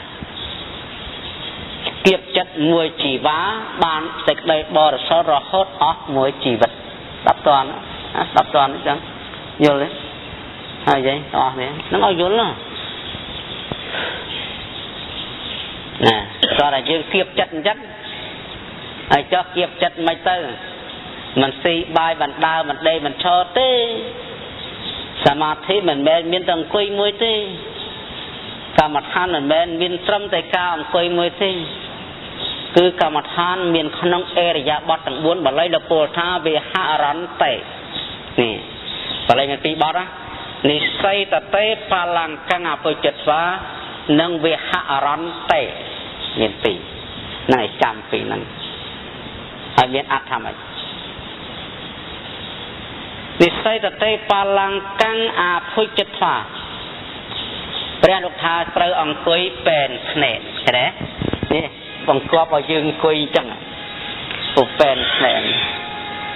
គៀបចិត្តមួយជីវ៉ាបានសេចក្តីបរិសុទ្ធរហូតអស់មួយជីវិតស្ដាប់តាន់ស្ដាប់តាន់អញ្ចឹងយល់ទេហើយយាយទាំងអស់នេះនឹងឲ្យយល់ណាណាតោះតែយើងគៀបចិត្តអញ្ចឹងហើយចោះគៀបចិត្តមិនទៅមិនស៊ីបាយមិនដើរមិនដេកមិនឈរទេសមាធិមិនមែនមានតែអង្គុយមួយទេកម្មដ្ឋានមិនមែនមានត្រឹមតែការអង្គុយមួយទេគឺកម្មដ្ឋានមានក្នុងអរិយាបថទាំង4បាលីលោកពោលថាវិហរន្តិនេះបាលីមានពីរបទណានិស័យតតេបលង្កੰអពុជត្វានិងវិហរន្តិមានពីរហ្នឹងឲ្យចាំពីរហ្នឹងហើយមានអត្ថថាម៉េចនិស័យតតេបលង្កੰអពុជត្វាព្រះលោកថាត្រូវអង្គុយពេនភ្នែកឃើញទេនេះបង្គាប់ឲ្យយើងអង្គុយអញ្ចឹងពុពេនភ្នែក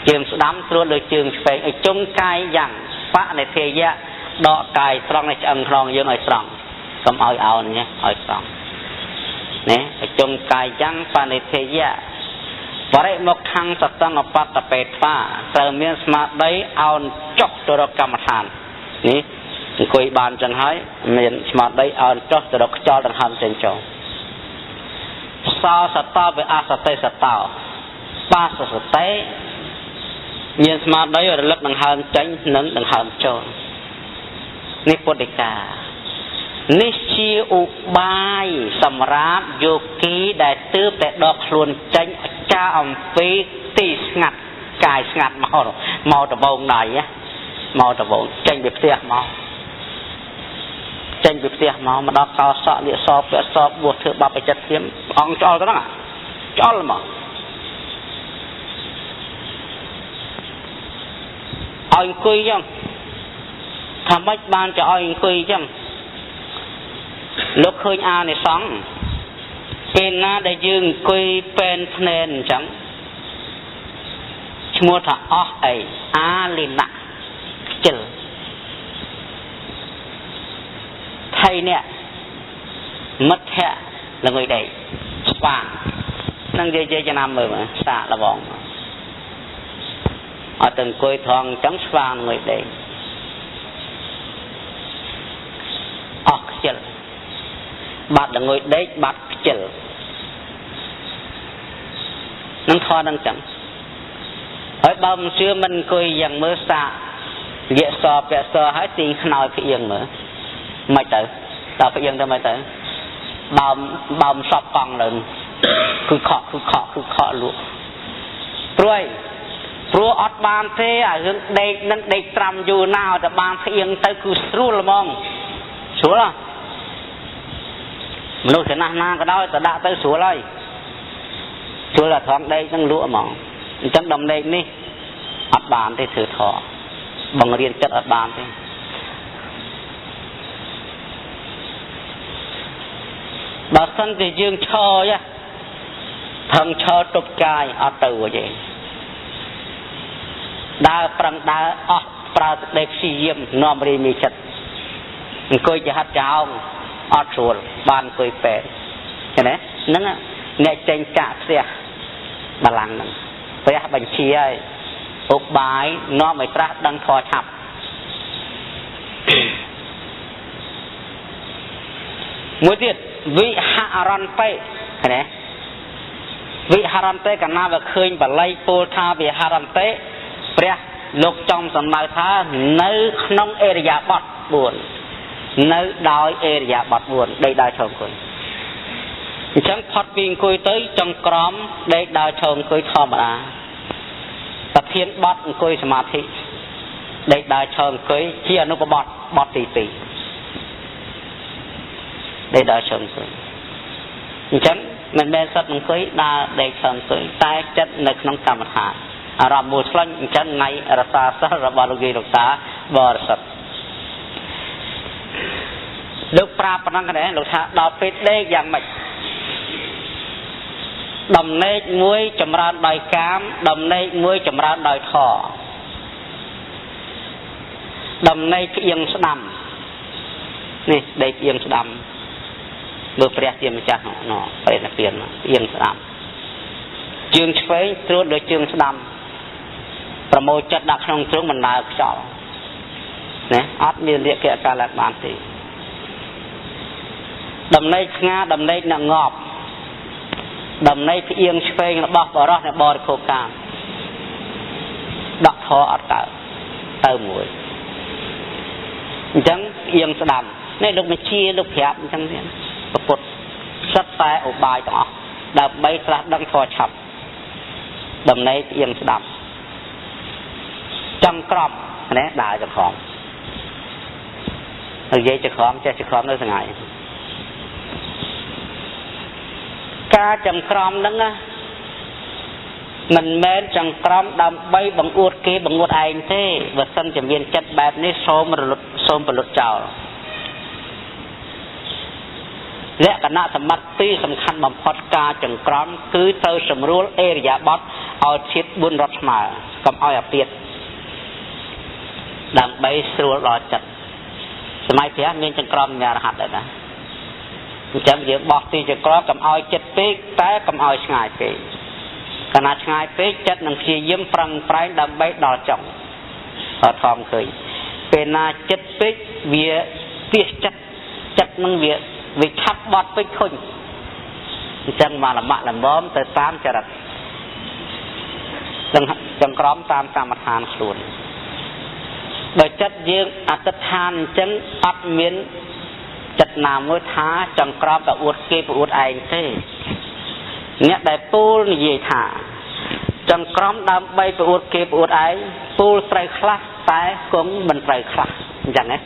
ជើងស្ដាំត្រួតលើជើងឆ្វេងឲ្យជុំកាយយ៉ាងបនិធិយៈដកកាយត្រង់នេះឆ្អឹងខ្នងយើងឲ្យត្រង់កុំឲ្យអោននេះឲ្យត្រង់នេះឲ្យជុំកាយយ៉ាងបនិធិយៈបរិមុខੰសតង្បតបេត្វាត្រូវមានស្មារតីអោនចុះទៅរកកម្មដ្ឋាននេះអង្គុយបានចឹងហើយមានស្មារតីអោនចុះទៅរកខ្យល់ដង្ហើមចេញចូលសោសតោវិអសតិសតោបាសសតិមានស្មារតីរលឹកដង្ហើមចេញនិងដង្ហើមចូលនេះពុទ្ធិកានេះជាឧបាយសម្រាប់យោគីដែលទើបតែដកខ្លួនចេញចាអំពីទីស្ងាត់កាយស្ងាត់មកដបងដៃមកដបងចេញពីផ្ទះមកចេញពីផ្ទះមកដល់កោសក់លៀកសពាក់សបួសធ្វើបាបបចិត្តធៀមអង្គឆ្អល់ទៅហ្នឹងឆ្អល់មកឲ្យអង្គុយចឹងថាម៉េចបានจะឲ្យអង្គុយចឹងលោកឃើញអានិសង្សពេលណាដែលយើងអង្គុយពេនភ្នែនអញ្ចឹងឈ្មោះថាអស់អីអាលិណៈខ្ជិលថៃអ្នកមិត្តភៈល្ងុយដេកស្ ស្វាងនឹងនិយាយចំណាំមើលសាកល្បងអត់ទៅអង្គុយថងអញ្ចឹងស្វាងងុយដេកអស់ខ្ជិលបាត់ងុយដេកបាត់ខ្ជិលនឹងថតនឹងចឹងហើយបើមិនជឿមិនអង្គុយយ៉ាងមើលសាកយៈសពាក់សហើយទីខ្នើយផ្អៀងមើលមិនទៅដល់ផ្អៀងទៅមិនទៅបោមសពកង់ឡើងគឺខកគឺខកគឺខកលក់ព្រួយព្រោះអត់បានទេអារឿងដេកនឹងដេកត្រាំយូរណាស់ឲ្យតែបានផ្អៀងទៅគឺស្រួលហ្មងស្រួលហ៎មនុស្សចំណាស់ណាក៏ដោយតែដាក់ទៅស្រួលហើយស្រួលតែថងដេកនឹងលក់ហ្មងអញ្ចឹងដំណេកនេះអត់បានទេធ្វើធម៌បង្រៀនចិត្តអត់បានទេបើសិនជាយើងឈរថងឈរទប់កាយអត់ទៅទេដើរប្រឹងដើរអស់ប្រើសេចក្តីព្យាយាមនាំរាយមានចិត្តអង្គុយចហាត់ចោងអត់ស្រួលបានអង្គុយពេទ្យឃើញទេហ្នឹងអ្នកចេញចាក់ផ្ទះបលាំងហ្នឹងព្រះបញ្ជាឲ្យឧបាយនាំឲ្យត្រាស់ដឹងធម៌ឆាប់មួយទៀតវិហរន្តិឃើញទេវិហរន្តិកាលណាបើឃើញបល័យពោលថាវិហរន្តិព្រះលោកចង់សំដៅថានៅក្នុងអរិយាបថ4នៅដោយអរិយាបថ4ដេកដើរឈរអង្គុយអញ្ចឹងផុតពីអង្គុយទៅចង្ក្រមដេកដើរឈរអង្គុយធម្មតាប្រធានបទអង្គុយសមាធិដេកដើរឈរអង្គុយជាអនុបទបទទី2ដេកដើរឈរអង្គុយអញ្ចឹងមិនមែនសិតអង្គុយដើរដេកឈរអង្គុយតែចិត្តនៅក្នុងកម្មដ្ឋានអារម្មណ៍មួយឆ្លាញ់អញ្ចឹងថ្ងៃរសាសិលរបស់លោកយាយលោកតាបរិសុទ្ធលោកប្រាប់ប៉ុណ្ណឹងដែរលោកថាដល់ពេលដេកយ៉ាងម៉េចដំណេកមួយចម្រើនដោយកាមដំណេកមួយចម្រើនដោយធម៌ដំណេកផ្អៀងស្ដាំនេះដេកផ្អៀងស្ដាំមើលព្រះជាម្ចាស់ណោះព្រះនិព្វានផ្អៀងស្ដាំជើងឆ្វេងត្រួតដោយជើងស្ដាំប្រមូលចិត្តដាក់ក្នុងទ្រង់មិនដើរខ្យល់ណាអត់មានរាគៈកាលបានទេដំណេកស្ងាដំណេកអ្នកងាប់ដំណេកផ្អៀងឆ្វេងរបស់បរោះអ្នកបរិភោគកាមដាក់ធរអត់កើតទៅមួយអញ្ចឹងផ្អៀងស្ដាំនេះលោកមជាលោកប្រាប់អញ្ចឹងទៀតពុទ្ធសិតតែឧបាយទាំងអស់ដើម្បីត្រាស់ដឹងធម៌ឆាប់ដំណេកផ្អៀងស្ដាំចង្ក្រមណាដើរចង្ក្រមនិយាយចង្ក្រមចេះចង្ក្រមនៅថ្ងៃការចង្ក្រមហ្នឹងណាមិនមែនចង្ក្រមដើម្បីបង្អួតគេបង្អួតឯងទេបើសិនជាមានចិត្តបែបនេះសូមរលត់សូមប្រលត់ចោលលក្ខណៈសម្បត្តិពីរសំខាន់បំផុតការចង្ក្រមគឺត្រូវសម្រួលអេរិយាបថឲ្យធាតុ4រត់ស្មើកុំឲ្យអាពាតដើម្បីស្រួលដល់ចិត្តសម័យព្រះមានចង្ក្រមញារហ័តដែរណាអញ្ចឹងយើងបោះទីចង្ក្រមកុំឲ្យចិត្តពេកតែកុំឲ្យឆ្ងាយពេកកាលណាឆ្ងាយពេកចិត្តនឹងព្យាយាមប្រឹងប្រែងដើម្បីដល់ចុងអត់ធំឃើញពេលណាចិត្តពេកវាទៀសចិត្តចិត្តនឹងវាឆាប់បត់ពេកខុញអញ្ចឹងមកលមាក់លមមទៅតាមចរិតចង្ក្រមតាមកម្មដ្ឋានខ្លួនបើចិត្តយើងអធិដ្ឋានអញ្ចឹងអត់មានចិត្តណាមួយថាចង្ក្រមប្រអួតគេប្រអួតឯងទេអ្នកដែលពូលនិយាយថាចង្ក្រមដើម្បីប្រអួតគេប្រអួតឯងពូលត្រូវខ្លះតែគង់មិនត្រូវខ្លះអញ្ចឹងណា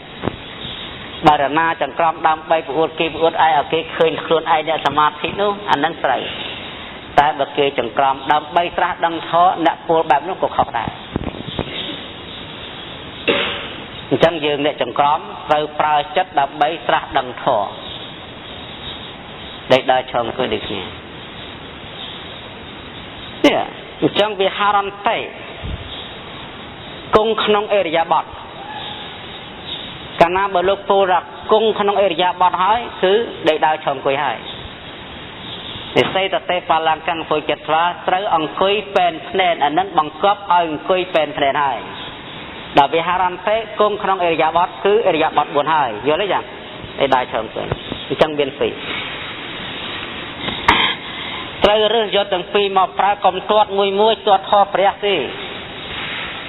បើរណាចង្ក្រមដើម្បីប្រអួតគេប្រអួតឯងឲ្យគេឃើញខ្លួនឯងអ្នកសមាធិនោះអានឹងត្រូវតែបើគេចង្ក្រមដើម្បីត្រាស់ដឹងធម៌អ្នកពូលបែបនោះក៏ខុសដែរអញ្ចឹងយើងអ្នកចង្ក្រមត្រូវប្រើចិត្តដើម្បីត្រាស់ដឹងធម៌ដេកដើរឈរអង្គុយដូចគ្នានេះអញ្ចឹងវិហារន្តិគង់ក្នុងអរិយាបថកាលណាបើលោកពោលថាគង់ក្នុងអរិយាបថហើយគឺដេកដើរឈរអង្គុយហើយ និស័យតេបលង្កពុចិត្តថ្វាត្រូវអង្គុយពេនភ្នែនអានឹងបង្កប់ឲ្យអង្គុយពេនភ្នែនហើយដល់វិហារន្តិគង់ក្នុងអរិយាបថគឺអរិយាបថ4ហើយយល់ទេចាឯដៃឆោមទៅអញ្ចឹងមានពីរត្រូវរើសយកទាំងពីរមកប្រើកុំទាត់មួយមួយទាត់ខព្រះទេ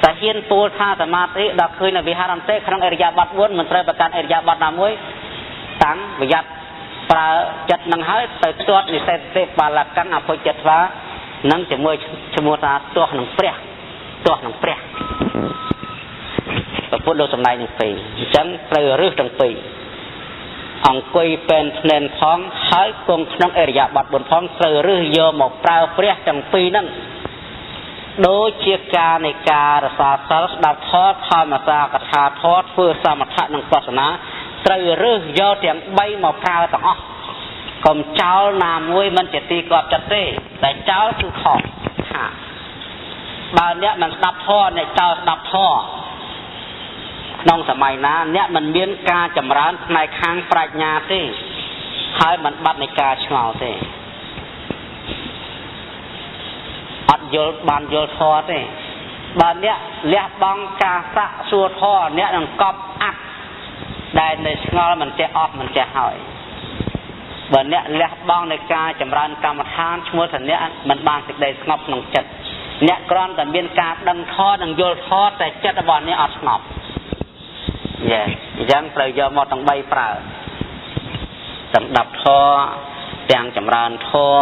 តែហ៊ានពោលថាសមាធិដល់ឃើញនៅវិហារន្តិក្នុងអរិយាបថ4មិនត្រូវប្រកាន់អរិយាបថណាមួយតាំងប្រយ័ត្នប្រើចិត្តនឹងហើយទៅទាត់និសេសតិបាលកੰអភុចិត្តថ្វានឹងជាមួយឈ្មោះថាទាស់នឹងព្រះទាស់នឹងព្រះប្រពុតលោកសម្ដែងទាំងពីរអញ្ចឹងត្រូវរើសទាំងពីរអង្គុយពេនភ្នែនផងហើយគង់ក្នុងអរិយាបថ4ផងត្រូវរើសយកមកប្រើព្រះទាំងពីរហ្នឹងដូចជាការនៃការរសាសិលស្ដាប់ធម៌ធម្មសាកថាធម៌ធ្វើសមថៈនិងបស្សនាត្រូវរើសយកទាំង3មកប្រើទាំងអស់កុំចោលណាមួយមិនជាទីគាប់ចិត្តទេតែចោលគឺខុសថាបើអ្នកមិនស្ដាប់ធម៌អ្នកចោលស្ដាប់ធម៌ក្នុងសម័យណាអ្នកមិនមានការចម្រើនផ្នែកខាងប្រាជ្ញាទេហើយមិនបាត់នៃការឆ្ងល់ទេអត់យល់បានយល់ធម៌ទេបើអ្នកលះបង់ការសាក់សួរធម៌អ្នកនឹងកប់អាក់ដែលនៅឆ្ងល់មិនចេះអស់មិនចេះហើយបើអ្នកលះបង់នៃការចម្រើនកម្មដ្ឋានឈ្មោះថាអ្នកមិនបានសេចក្តីស្ងប់ក្នុងចិត្តអ្នកគ្រាន់តែមានការដឹងធម៌និងយល់ធម៌តែចិត្តរបស់អ្នកអត់ស្ងប់យេអញ្ចឹងត្រូវយកមកទាំង3ប្រើទាំងដាប់ធម៌ទាំងចម្រើនធម៌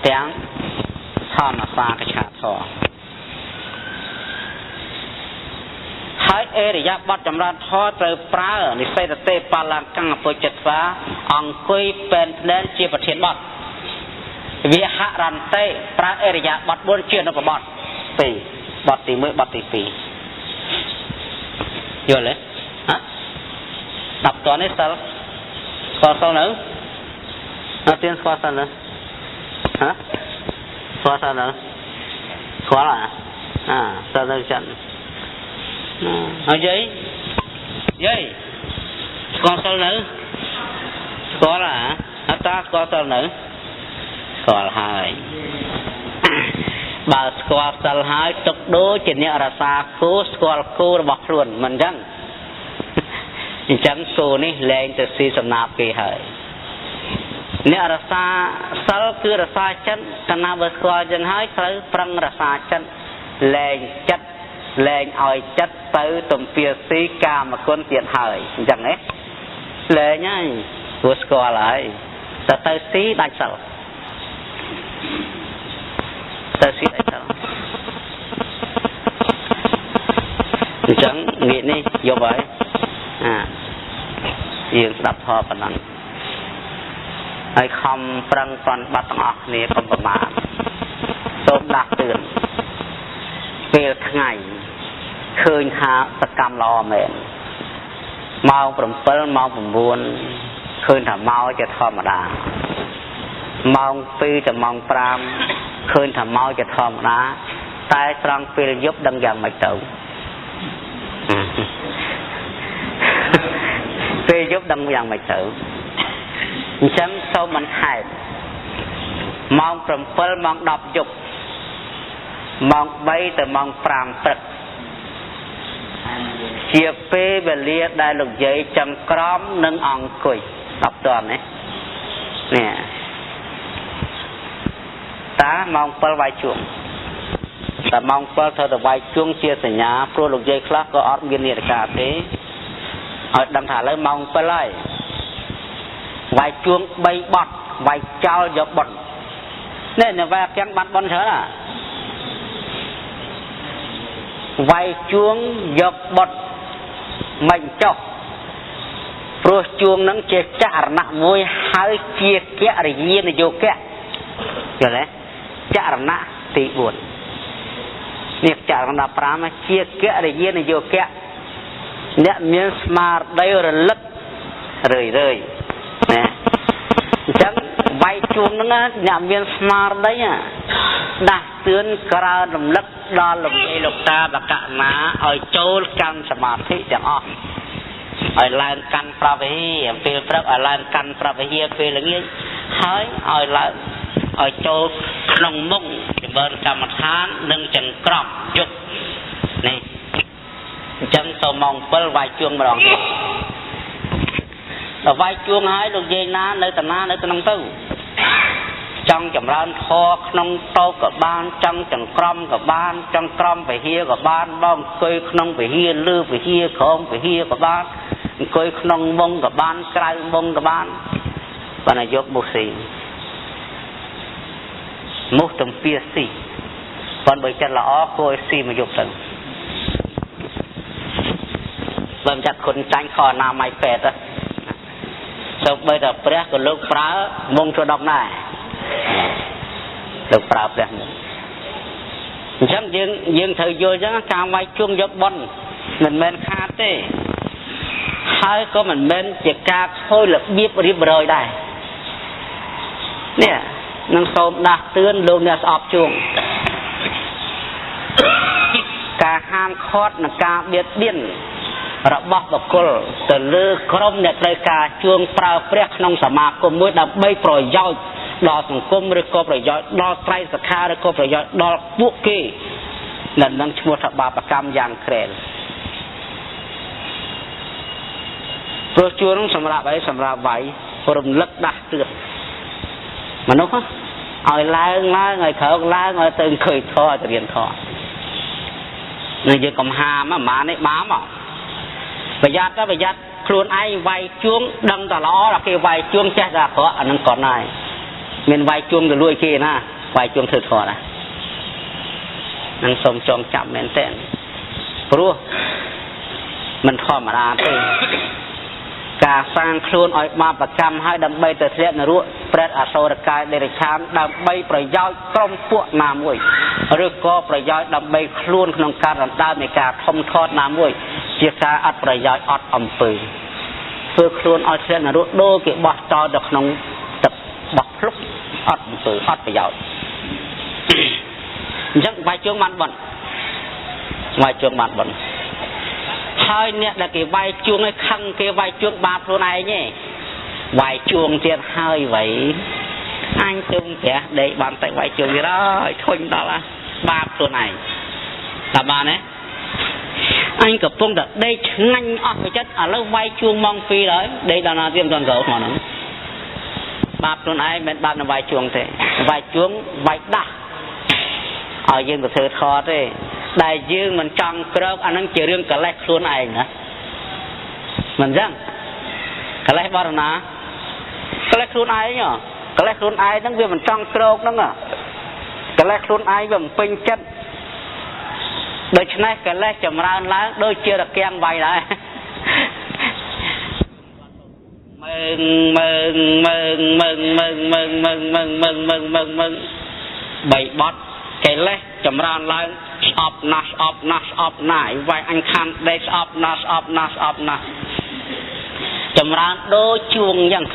ទាំងធម្មសាកឆាធម៌ហើយអរិយាបថចម្រើនធម៌ត្រូវប្រើនិសេសតិបលង្កពុចិត្តថ្វាអង្គុយពេនភ្នែនជាប្រធានបទវិហរន្តិប្រើអរិយាបថ4ជាអនុបទ2បទទី1បទទី2យល់ទេហ៎ដាប់តនេះសិលស្គាល់សិលនៅអត់ទៀនស្គាល់សិលនៅហ៎ស្គាល់សិលនៅស្គាល់អាសិលនៅចិនហើយយាយយាយស្គាល់សិលនៅស្គាល់អាអត់តាស្គាល់សិលនៅស្គាល់ហើយបើស្គាល់សិលហើយទុកដូចជាអ្នករសាគោស្គាល់គោរបស់ខ្លួនមិនអញ្ចឹងអញ្ចឹងគោនេះលែងទៅស៊ីសំណាបគេហើយអ្នករសាសិលគឺរសាចិត្តកាលណាបើស្គាល់ចឹងហើយត្រូវប្រឹងរសាចិត្តលែងចិត្តលែងឲ្យចិត្តទៅទំពាស៊ីកាមគុណទៀតហើយអញ្ចឹងហ៎លែងហើយព្រោះស្គាល់ហើយតែទៅស៊ីដាច់សិលទៅស៊ីដាច់សិលអញ្ចឹងងាកនេះយកហើយអាយើងស្ដាប់ធម៌ប៉ុណ្ណឹងហើយខំប្រឹងប្រន់បាត់ទាំងអស់គ្នាកុំប្រមាទសូមដាស់តឿនពេលថ្ងៃឃើញថាសកម្មល្អមែនម៉ោង7ម៉ោង9ឃើញថាមកជាធម្មតាម៉ោង2ទៅម៉ោង5ឃើញថាមកជាធម្មតាតែត្រង់ពេលយប់ដឹងយ៉ាងម៉េចទៅពេលយប់ដឹងយ៉ាងម៉េចទៅអញ្ចឹងសូមបន្ថែមម៉ោង7ម៉ោង10យប់ម៉ោង3ទៅម៉ោង5ព្រឹកជាពេលវេលាដែលលោកយាយចង្ក្រមនិងអង្គុយ10តននេះនេះតាម៉ោង7វាយជួងតែម៉ោង7ត្រូវតែវាយជួងជាសញ្ញាព្រោះលោកយាយខ្លះក៏អត់មាននាឡិកាទេឲ្យដឹងថាឥឡូវម៉ោង7ហើយវាយជួង3បត់វាយចោលយកបត់នេះនៅវាយអាំងបាត់បន់ច្រើនណាវាយជួងយកបត់មិនចុះព្រោះជួងនឹងជាចរណៈមួយហើយជាកិរិយានយោគៈយល់ទេចរណៈទី4នេះចរណៈ15ជាកិរិយានយោគៈអ្នកមានស្មារតីរលឹករឿយរឿយណាអញ្ចឹងវាយជួងហ្នឹងអ្នកមានស្មារតីដាស់តឿនក្រើនរំលឹកដល់លោកយាយលោកតាបកណាឲ្យចូលកាន់សមាធិទាំងអស់ឲ្យឡើងកាន់ប្រវិហារពេលព្រឹកឲ្យឡើងកាន់ប្រវិហារពេលល្ងាចហើយឲ្យឡើង ឲ្យចូលក្នុងមុខចម្រើនកម្មដ្ឋាននិងចង្ក្រមយប់នេះអញ្ចឹងទៅម៉ោង7វាយជួងម្ដងទៀតដល់វាយជួងហើយលោកយាយណានៅតាណានៅក្នុងទៅចង់ចម្រើនធម៌ក្នុងតោក៏បានចង់ចង្ក្រមក៏បានចង់ក្រមវិហារក៏បានបងអង្គុយក្នុងវិហារលើវិហារក្រោមវិហារក៏បានអង្គុយក្នុងវងក៏បានក្រៅវងក៏បានបានយកបុស៊ីមុះទំពាស៊ីប៉ុន្តែបើចិត្តល្អគួរឲ្យស៊ីមកយកទៅបើមិនចាក់គុណចាញ់ខអនាម័យពេទ្យសូម្បីតែព្រះក៏លោកប្រើមុងធ្វើដប់ដែរលោកប្រើព្រះមុងអញ្ចឹងយើងត្រូវយល់អញ្ចឹងការវាយជួងយកបុណ្យមិនមែនខាតទេហើយក៏មិនមែនជាការខូចរបៀបរៀបរយដែរនេះនឹងសូមដាស់តឿនលោកអ្នកស្អប់ជួងការហាមឃាត់និងការបៀតបៀនរបស់បុគ្គលទៅលើក្រុមអ្នកត្រូវការជួងប្រើព្រះក្នុងសមាគមមួយដើម្បីប្រយោជន៍ដល់សង្គមឬក៏ប្រយោជន៍ដល់ត្រៃសខាឬក៏ប្រយោជន៍ដល់ពួកគេនឹងឈ្មោះថាបាបកម្មយ៉ាងក្រែលព្រោះជួងសម្រាប់អីសម្រាប់វាយរំលឹកដាស់តឿនមនុស្សឲ្យឡើងឡើងឲ្យក្រោកឡើងឲ្យទៅអង្គុយធေါ်ឲ្យទៅរៀនធေါ်នឹងយើងកំហាមអាម៉ានេះបាមប្រយ័ត្នទៅប្រយ័ត្នខ្លួនឯងវាយជួងដឹងតែល្អដល់គេវាយជួងចេះតែអាក្រក់អានឹងគាត់ហើយមានវាយជួងទៅលួចគេណាវាយជួងធ្វើធေါ်ណានឹងសូមចងចាំមែនតើព្រោះមិនធម្មតាទេការសាងខ្លួនឲ្យបាបកម្មហើយដើម្បីទៅធ្លាក់នរកប្រែតអសុរកាយដេរឆានដើម្បីប្រយោជន៍ក្រុមពួកណាមួយឬក៏ប្រយោជន៍ដើម្បីខ្លួនក្នុងការដណ្ដើមនៃការធំធាត់ណាមួយជាការអត់ប្រយោជន៍អត់អំពើធ្វើខ្លួនឲ្យធ្លាក់នរកដូរគេបោះចោលទៅក្នុងទឹកបោះភ្លុកអត់អំពើអត់ប្រយោជន៍អញ្ចឹងវាយជើងបានបុណ្យវាយជើងបានបុណ្យហើយអ្នកដែលគេវាយជួងឲ្យខឹងគេវាយជួងបាបខ្លួនឯងទេវាយជួងទៀតហើយវៃអញទុំព្រះដេកបានតែវាយជួងទៀតហើយធុញដល់បាបខ្លួនឯងតើបានទេអញកំពុងតែដេកឆ្ងាញ់អស់ទៅចិត្តឥឡូវវាយជួងម៉ោង2ហើយដេកដល់ណាទៀតមិនទាន់ក្រោកហ្នឹងបាបខ្លួនឯងមិនបាបនឹងវាយជួងទេវាយជួងវាយដាស់ឲ្យយើងទៅធ្វើធေါ်ទេដែលយើងមិនចង់ក្រោកអានឹងជារឿងកលេសខ្លួនឯងណាមិនចឹងកលេសបរណាកលេសខ្លួនឯងកលេសខ្លួនឯងហ្នឹងវាមិនចង់ក្រោកហ្នឹងកលេសខ្លួនឯងវាមិនពេញចិត្តដូច្នេះកលេសចម្រើនឡើងដូចជារគាំងវាយដែរមើងមើងមើងមើងមើងមើងមើងមើងមើងមើងមើងមើងបីបត់កលេសចម្រើនឡើងស្អប់ណាស់ស្អប់ណាស់ស្អប់ណាស់វាយអញខានដេកស្អប់ណាស់ស្អប់ណាស់ស្អប់ណាស់ចម្រើនដូចជួងអញ្ចឹង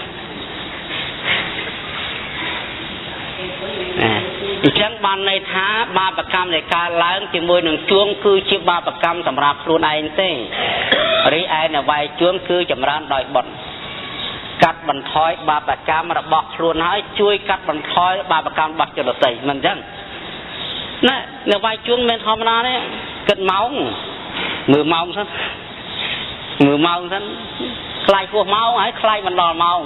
អញ្ចឹងបានន័យថាបាបកម្មដែលកើតឡើងជាមួយនឹងជួងគឺជាបាបកម្មសម្រាប់ខ្លួនឯងទេរីឯនៅវាយជួងគឺចម្រើនដោយបុណ្យកាត់បន្ថយបាបកម្មរបស់ខ្លួនហើយជួយកាត់បន្ថយបាបកម្មរបស់ជនដទៃមិនអញ្ចឹងណានៅវាយជួងមិនធម្មតាទេគិតម៉ោងមើលម៉ោងសិនមើលម៉ោងសិនខ្លាចហួសម៉ោងហើយខ្លាចមិនដល់ម៉ោង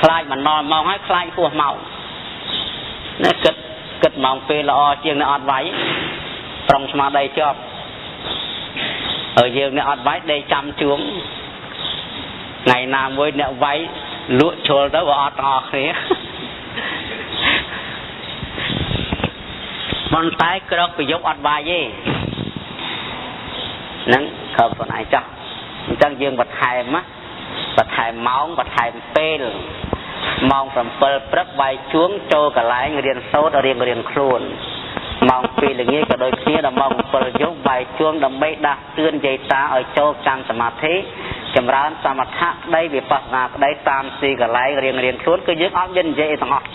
ខ្លាចមិនដល់ម៉ោងហើយខ្លាចហួសម៉ោងណាគិតម៉ោងពេលល្អជាងនៅអត់វាយប្រុងស្មារតីជាប់ហើយយើងនៅអត់វាយដេកចាំជួងថ្ងៃណាមួយអ្នកវាយលក់ជ្រុលទៅវាអត់ទាំងអស់គ្នាប៉ុន្តែក្រោកប្រយុទ្ធអត់វាយទេហ្នឹងក្រោកខ្លួនឯងចោះអញ្ចឹងយើងបន្ថែមណាបន្ថែមម៉ោងបន្ថែមពេលម៉ោង7ព្រឹកវាយជួងចូលកន្លែងរៀនសូត្ររៀងរៀងខ្លួនម៉ោង2ល្ងាចក៏ដូចគ្នាដល់ម៉ោង7យប់វាយជួងដើម្បីដាស់តឿនយាយតាឲ្យចូលកម្មសមាធិចម្រើនសមថៈក្តីវិបស្សនាក្តីតាមទីកន្លែងរៀងរៀងខ្លួនគឺយើងអត់មាននិយាយអីទាំងអស់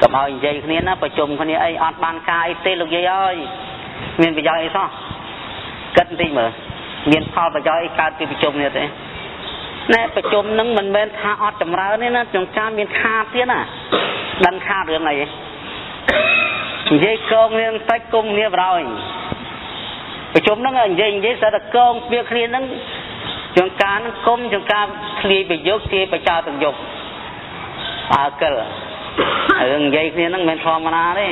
កុំឲ្យនិយាយគ្នាណាប្រជុំគ្នាអីអត់បានការអីទេលោកយាយអើយមានប្រយោជន៍អីសោះគិតបន្តិចមើលមានផលប្រយោជន៍អីកើតពីប្រជុំនេះទេ ណែប្រជុំនឹងមិនមែនថាអត់ចម្រើនទេណាចង្ការមានខាតទៀតណាដឹងខាតរឿងអីនិយាយកងគ្នាតិចគុំគ្នាបរោយប្រជុំហ្នឹងនិយាយសិតតែកងពៀគ្នាហ្នឹងចង្ការហ្នឹងគុំចង្ការធ្លាយប្រយោគទាយបចោលទាំងយប់អើកិលរឿងនិយាយគ្នាហ្នឹងមិនធម្មតាទេ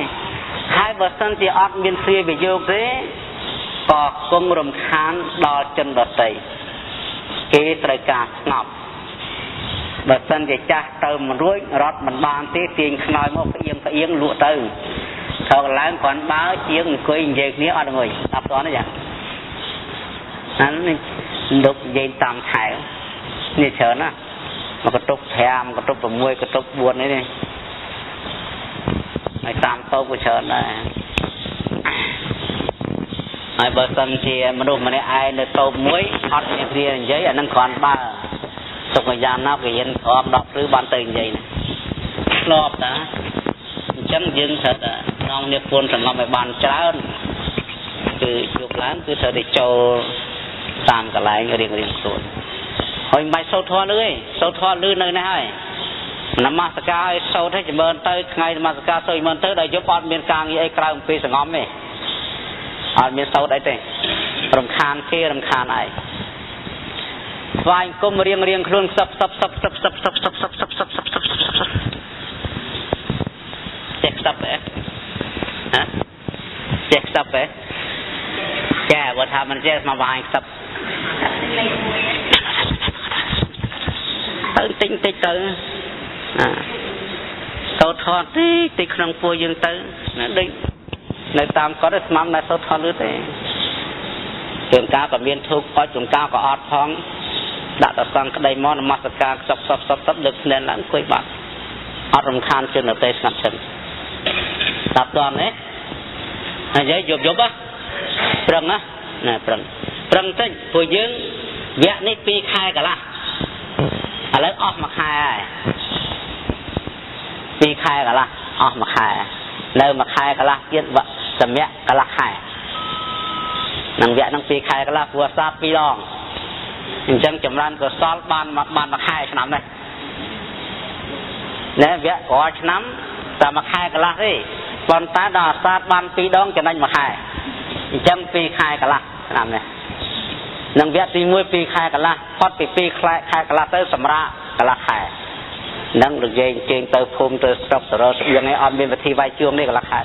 ហើយបើសិនជាអត់មានធ្លាយប្រយោគទេក៏គង់រំខានដល់ជនដទៃគេត្រូវការស្ងប់បើសិនជាចាស់ទៅមិនរួចរត់មិនបានទេទាញខ្នើយមកផ្អៀងផ្អៀងលក់ទៅថកឡើងគ្រាន់បើជាងអង្គុយនិយាយគ្នាអត់ងុយស្ដាប់តោះនេះចាអានេះលោកនិយាយតាមខែនេះច្រើនណាមកកតុប5កតុប6កតុប4នេះហើយតាមតោក៏ច្រើនដែរហើយបើសិនជាមនុស្សម្នាក់ឯងនៅតូបមួយអត់មានគ្នានិយាយអានឹងគ្រាន់បើទុកឲ្យយ៉ាងណាគេរៀនក្រម10ភ្លឺបានទៅនិយាយណាធ្លាប់តាអញ្ចឹងយើងត្រូវតែនាំគ្នាពួនសង្ងំឲ្យបានច្រើនគឺជួបឡើងគឺត្រូវតែចូលតាមកន្លែងរៀងរៀងខ្លួនហើយមិនបាច់សូត្រធម៌លឺទេសូត្រធម៌លឺនៅនេះហើយនមស្ការឲ្យសូត្រឲ្យចម្រើនទៅថ្ងៃនមស្ការសូត្រចម្រើនទៅដល់យប់អត់មានការងារអីក្រៅអំពីសង្ងំទេអត់មានសូត្រអីទេរំខានគេរំខានឯងស្វែងគុំរៀងរៀងខ្លួនខ្សឹបខ្សឹបខ្សឹបខ្សឹបខ្សឹបខ្សឹបខ្សឹបខ្សឹបខ្សឹបខ្សឹបខ្សឹបខ្សឹបខ្សឹបចេះខ្សឹបទេហ៎ចេះខ្សឹបទេចេះបើថាមិនចេះមកវាយខ្សឹបទៅតិចតិចទៅណាសូត្រធម៌តិចតិចក្នុងពោះយើងទៅណាដូចនៅតាមគាត់ស្មានតែសូត្រធម៌លឺទេជួនកាលក៏មានធូបអត់ជួនកាលក៏អត់ផងដាក់តសង្ឃក្តីមកនមស្ការខ្សឹបខ្សឹបខ្សឹបខ្សឹបលើកភ្នែនឡើងអង្គុយបាត់អត់រំខានជនដទៃស្ងាត់ឈឹងស្ដាប់តន់ទេនិយាយយប់យប់ហ៎ប្រឹងណាណែប្រឹងប្រឹងតិចព្រោះយើងវគ្គនេះ2ខែកន្លះឥឡូវអស់មួយខែហើយ2ខែកន្លះអស់មួយខែនៅមួយខែកន្លះទៀតសម្រាប់កន្លះខែនឹងវគ្គនឹង2ខែកន្លះព្រោះសាប2ដងអញ្ចឹងចម្រើនកុសលបានបានមួយខែឆ្នាំនេះណែវគ្គរាល់ឆ្នាំតែមួយខែកន្លះទេប៉ុន្តែដល់អាសាទបាន2ដងចំណេញមួយខែអញ្ចឹង2ខែកន្លះឆ្នាំនេះនឹងវគ្គទី1 2ខែកន្លះផុតពី2ខែកន្លះទៅសម្រាប់កន្លះខែនឹងនិយាយជើងទៅភូមិទៅស្រុកសរស្បៀងឯងអត់មានវិធីវាយជួងនេះកន្លះខែ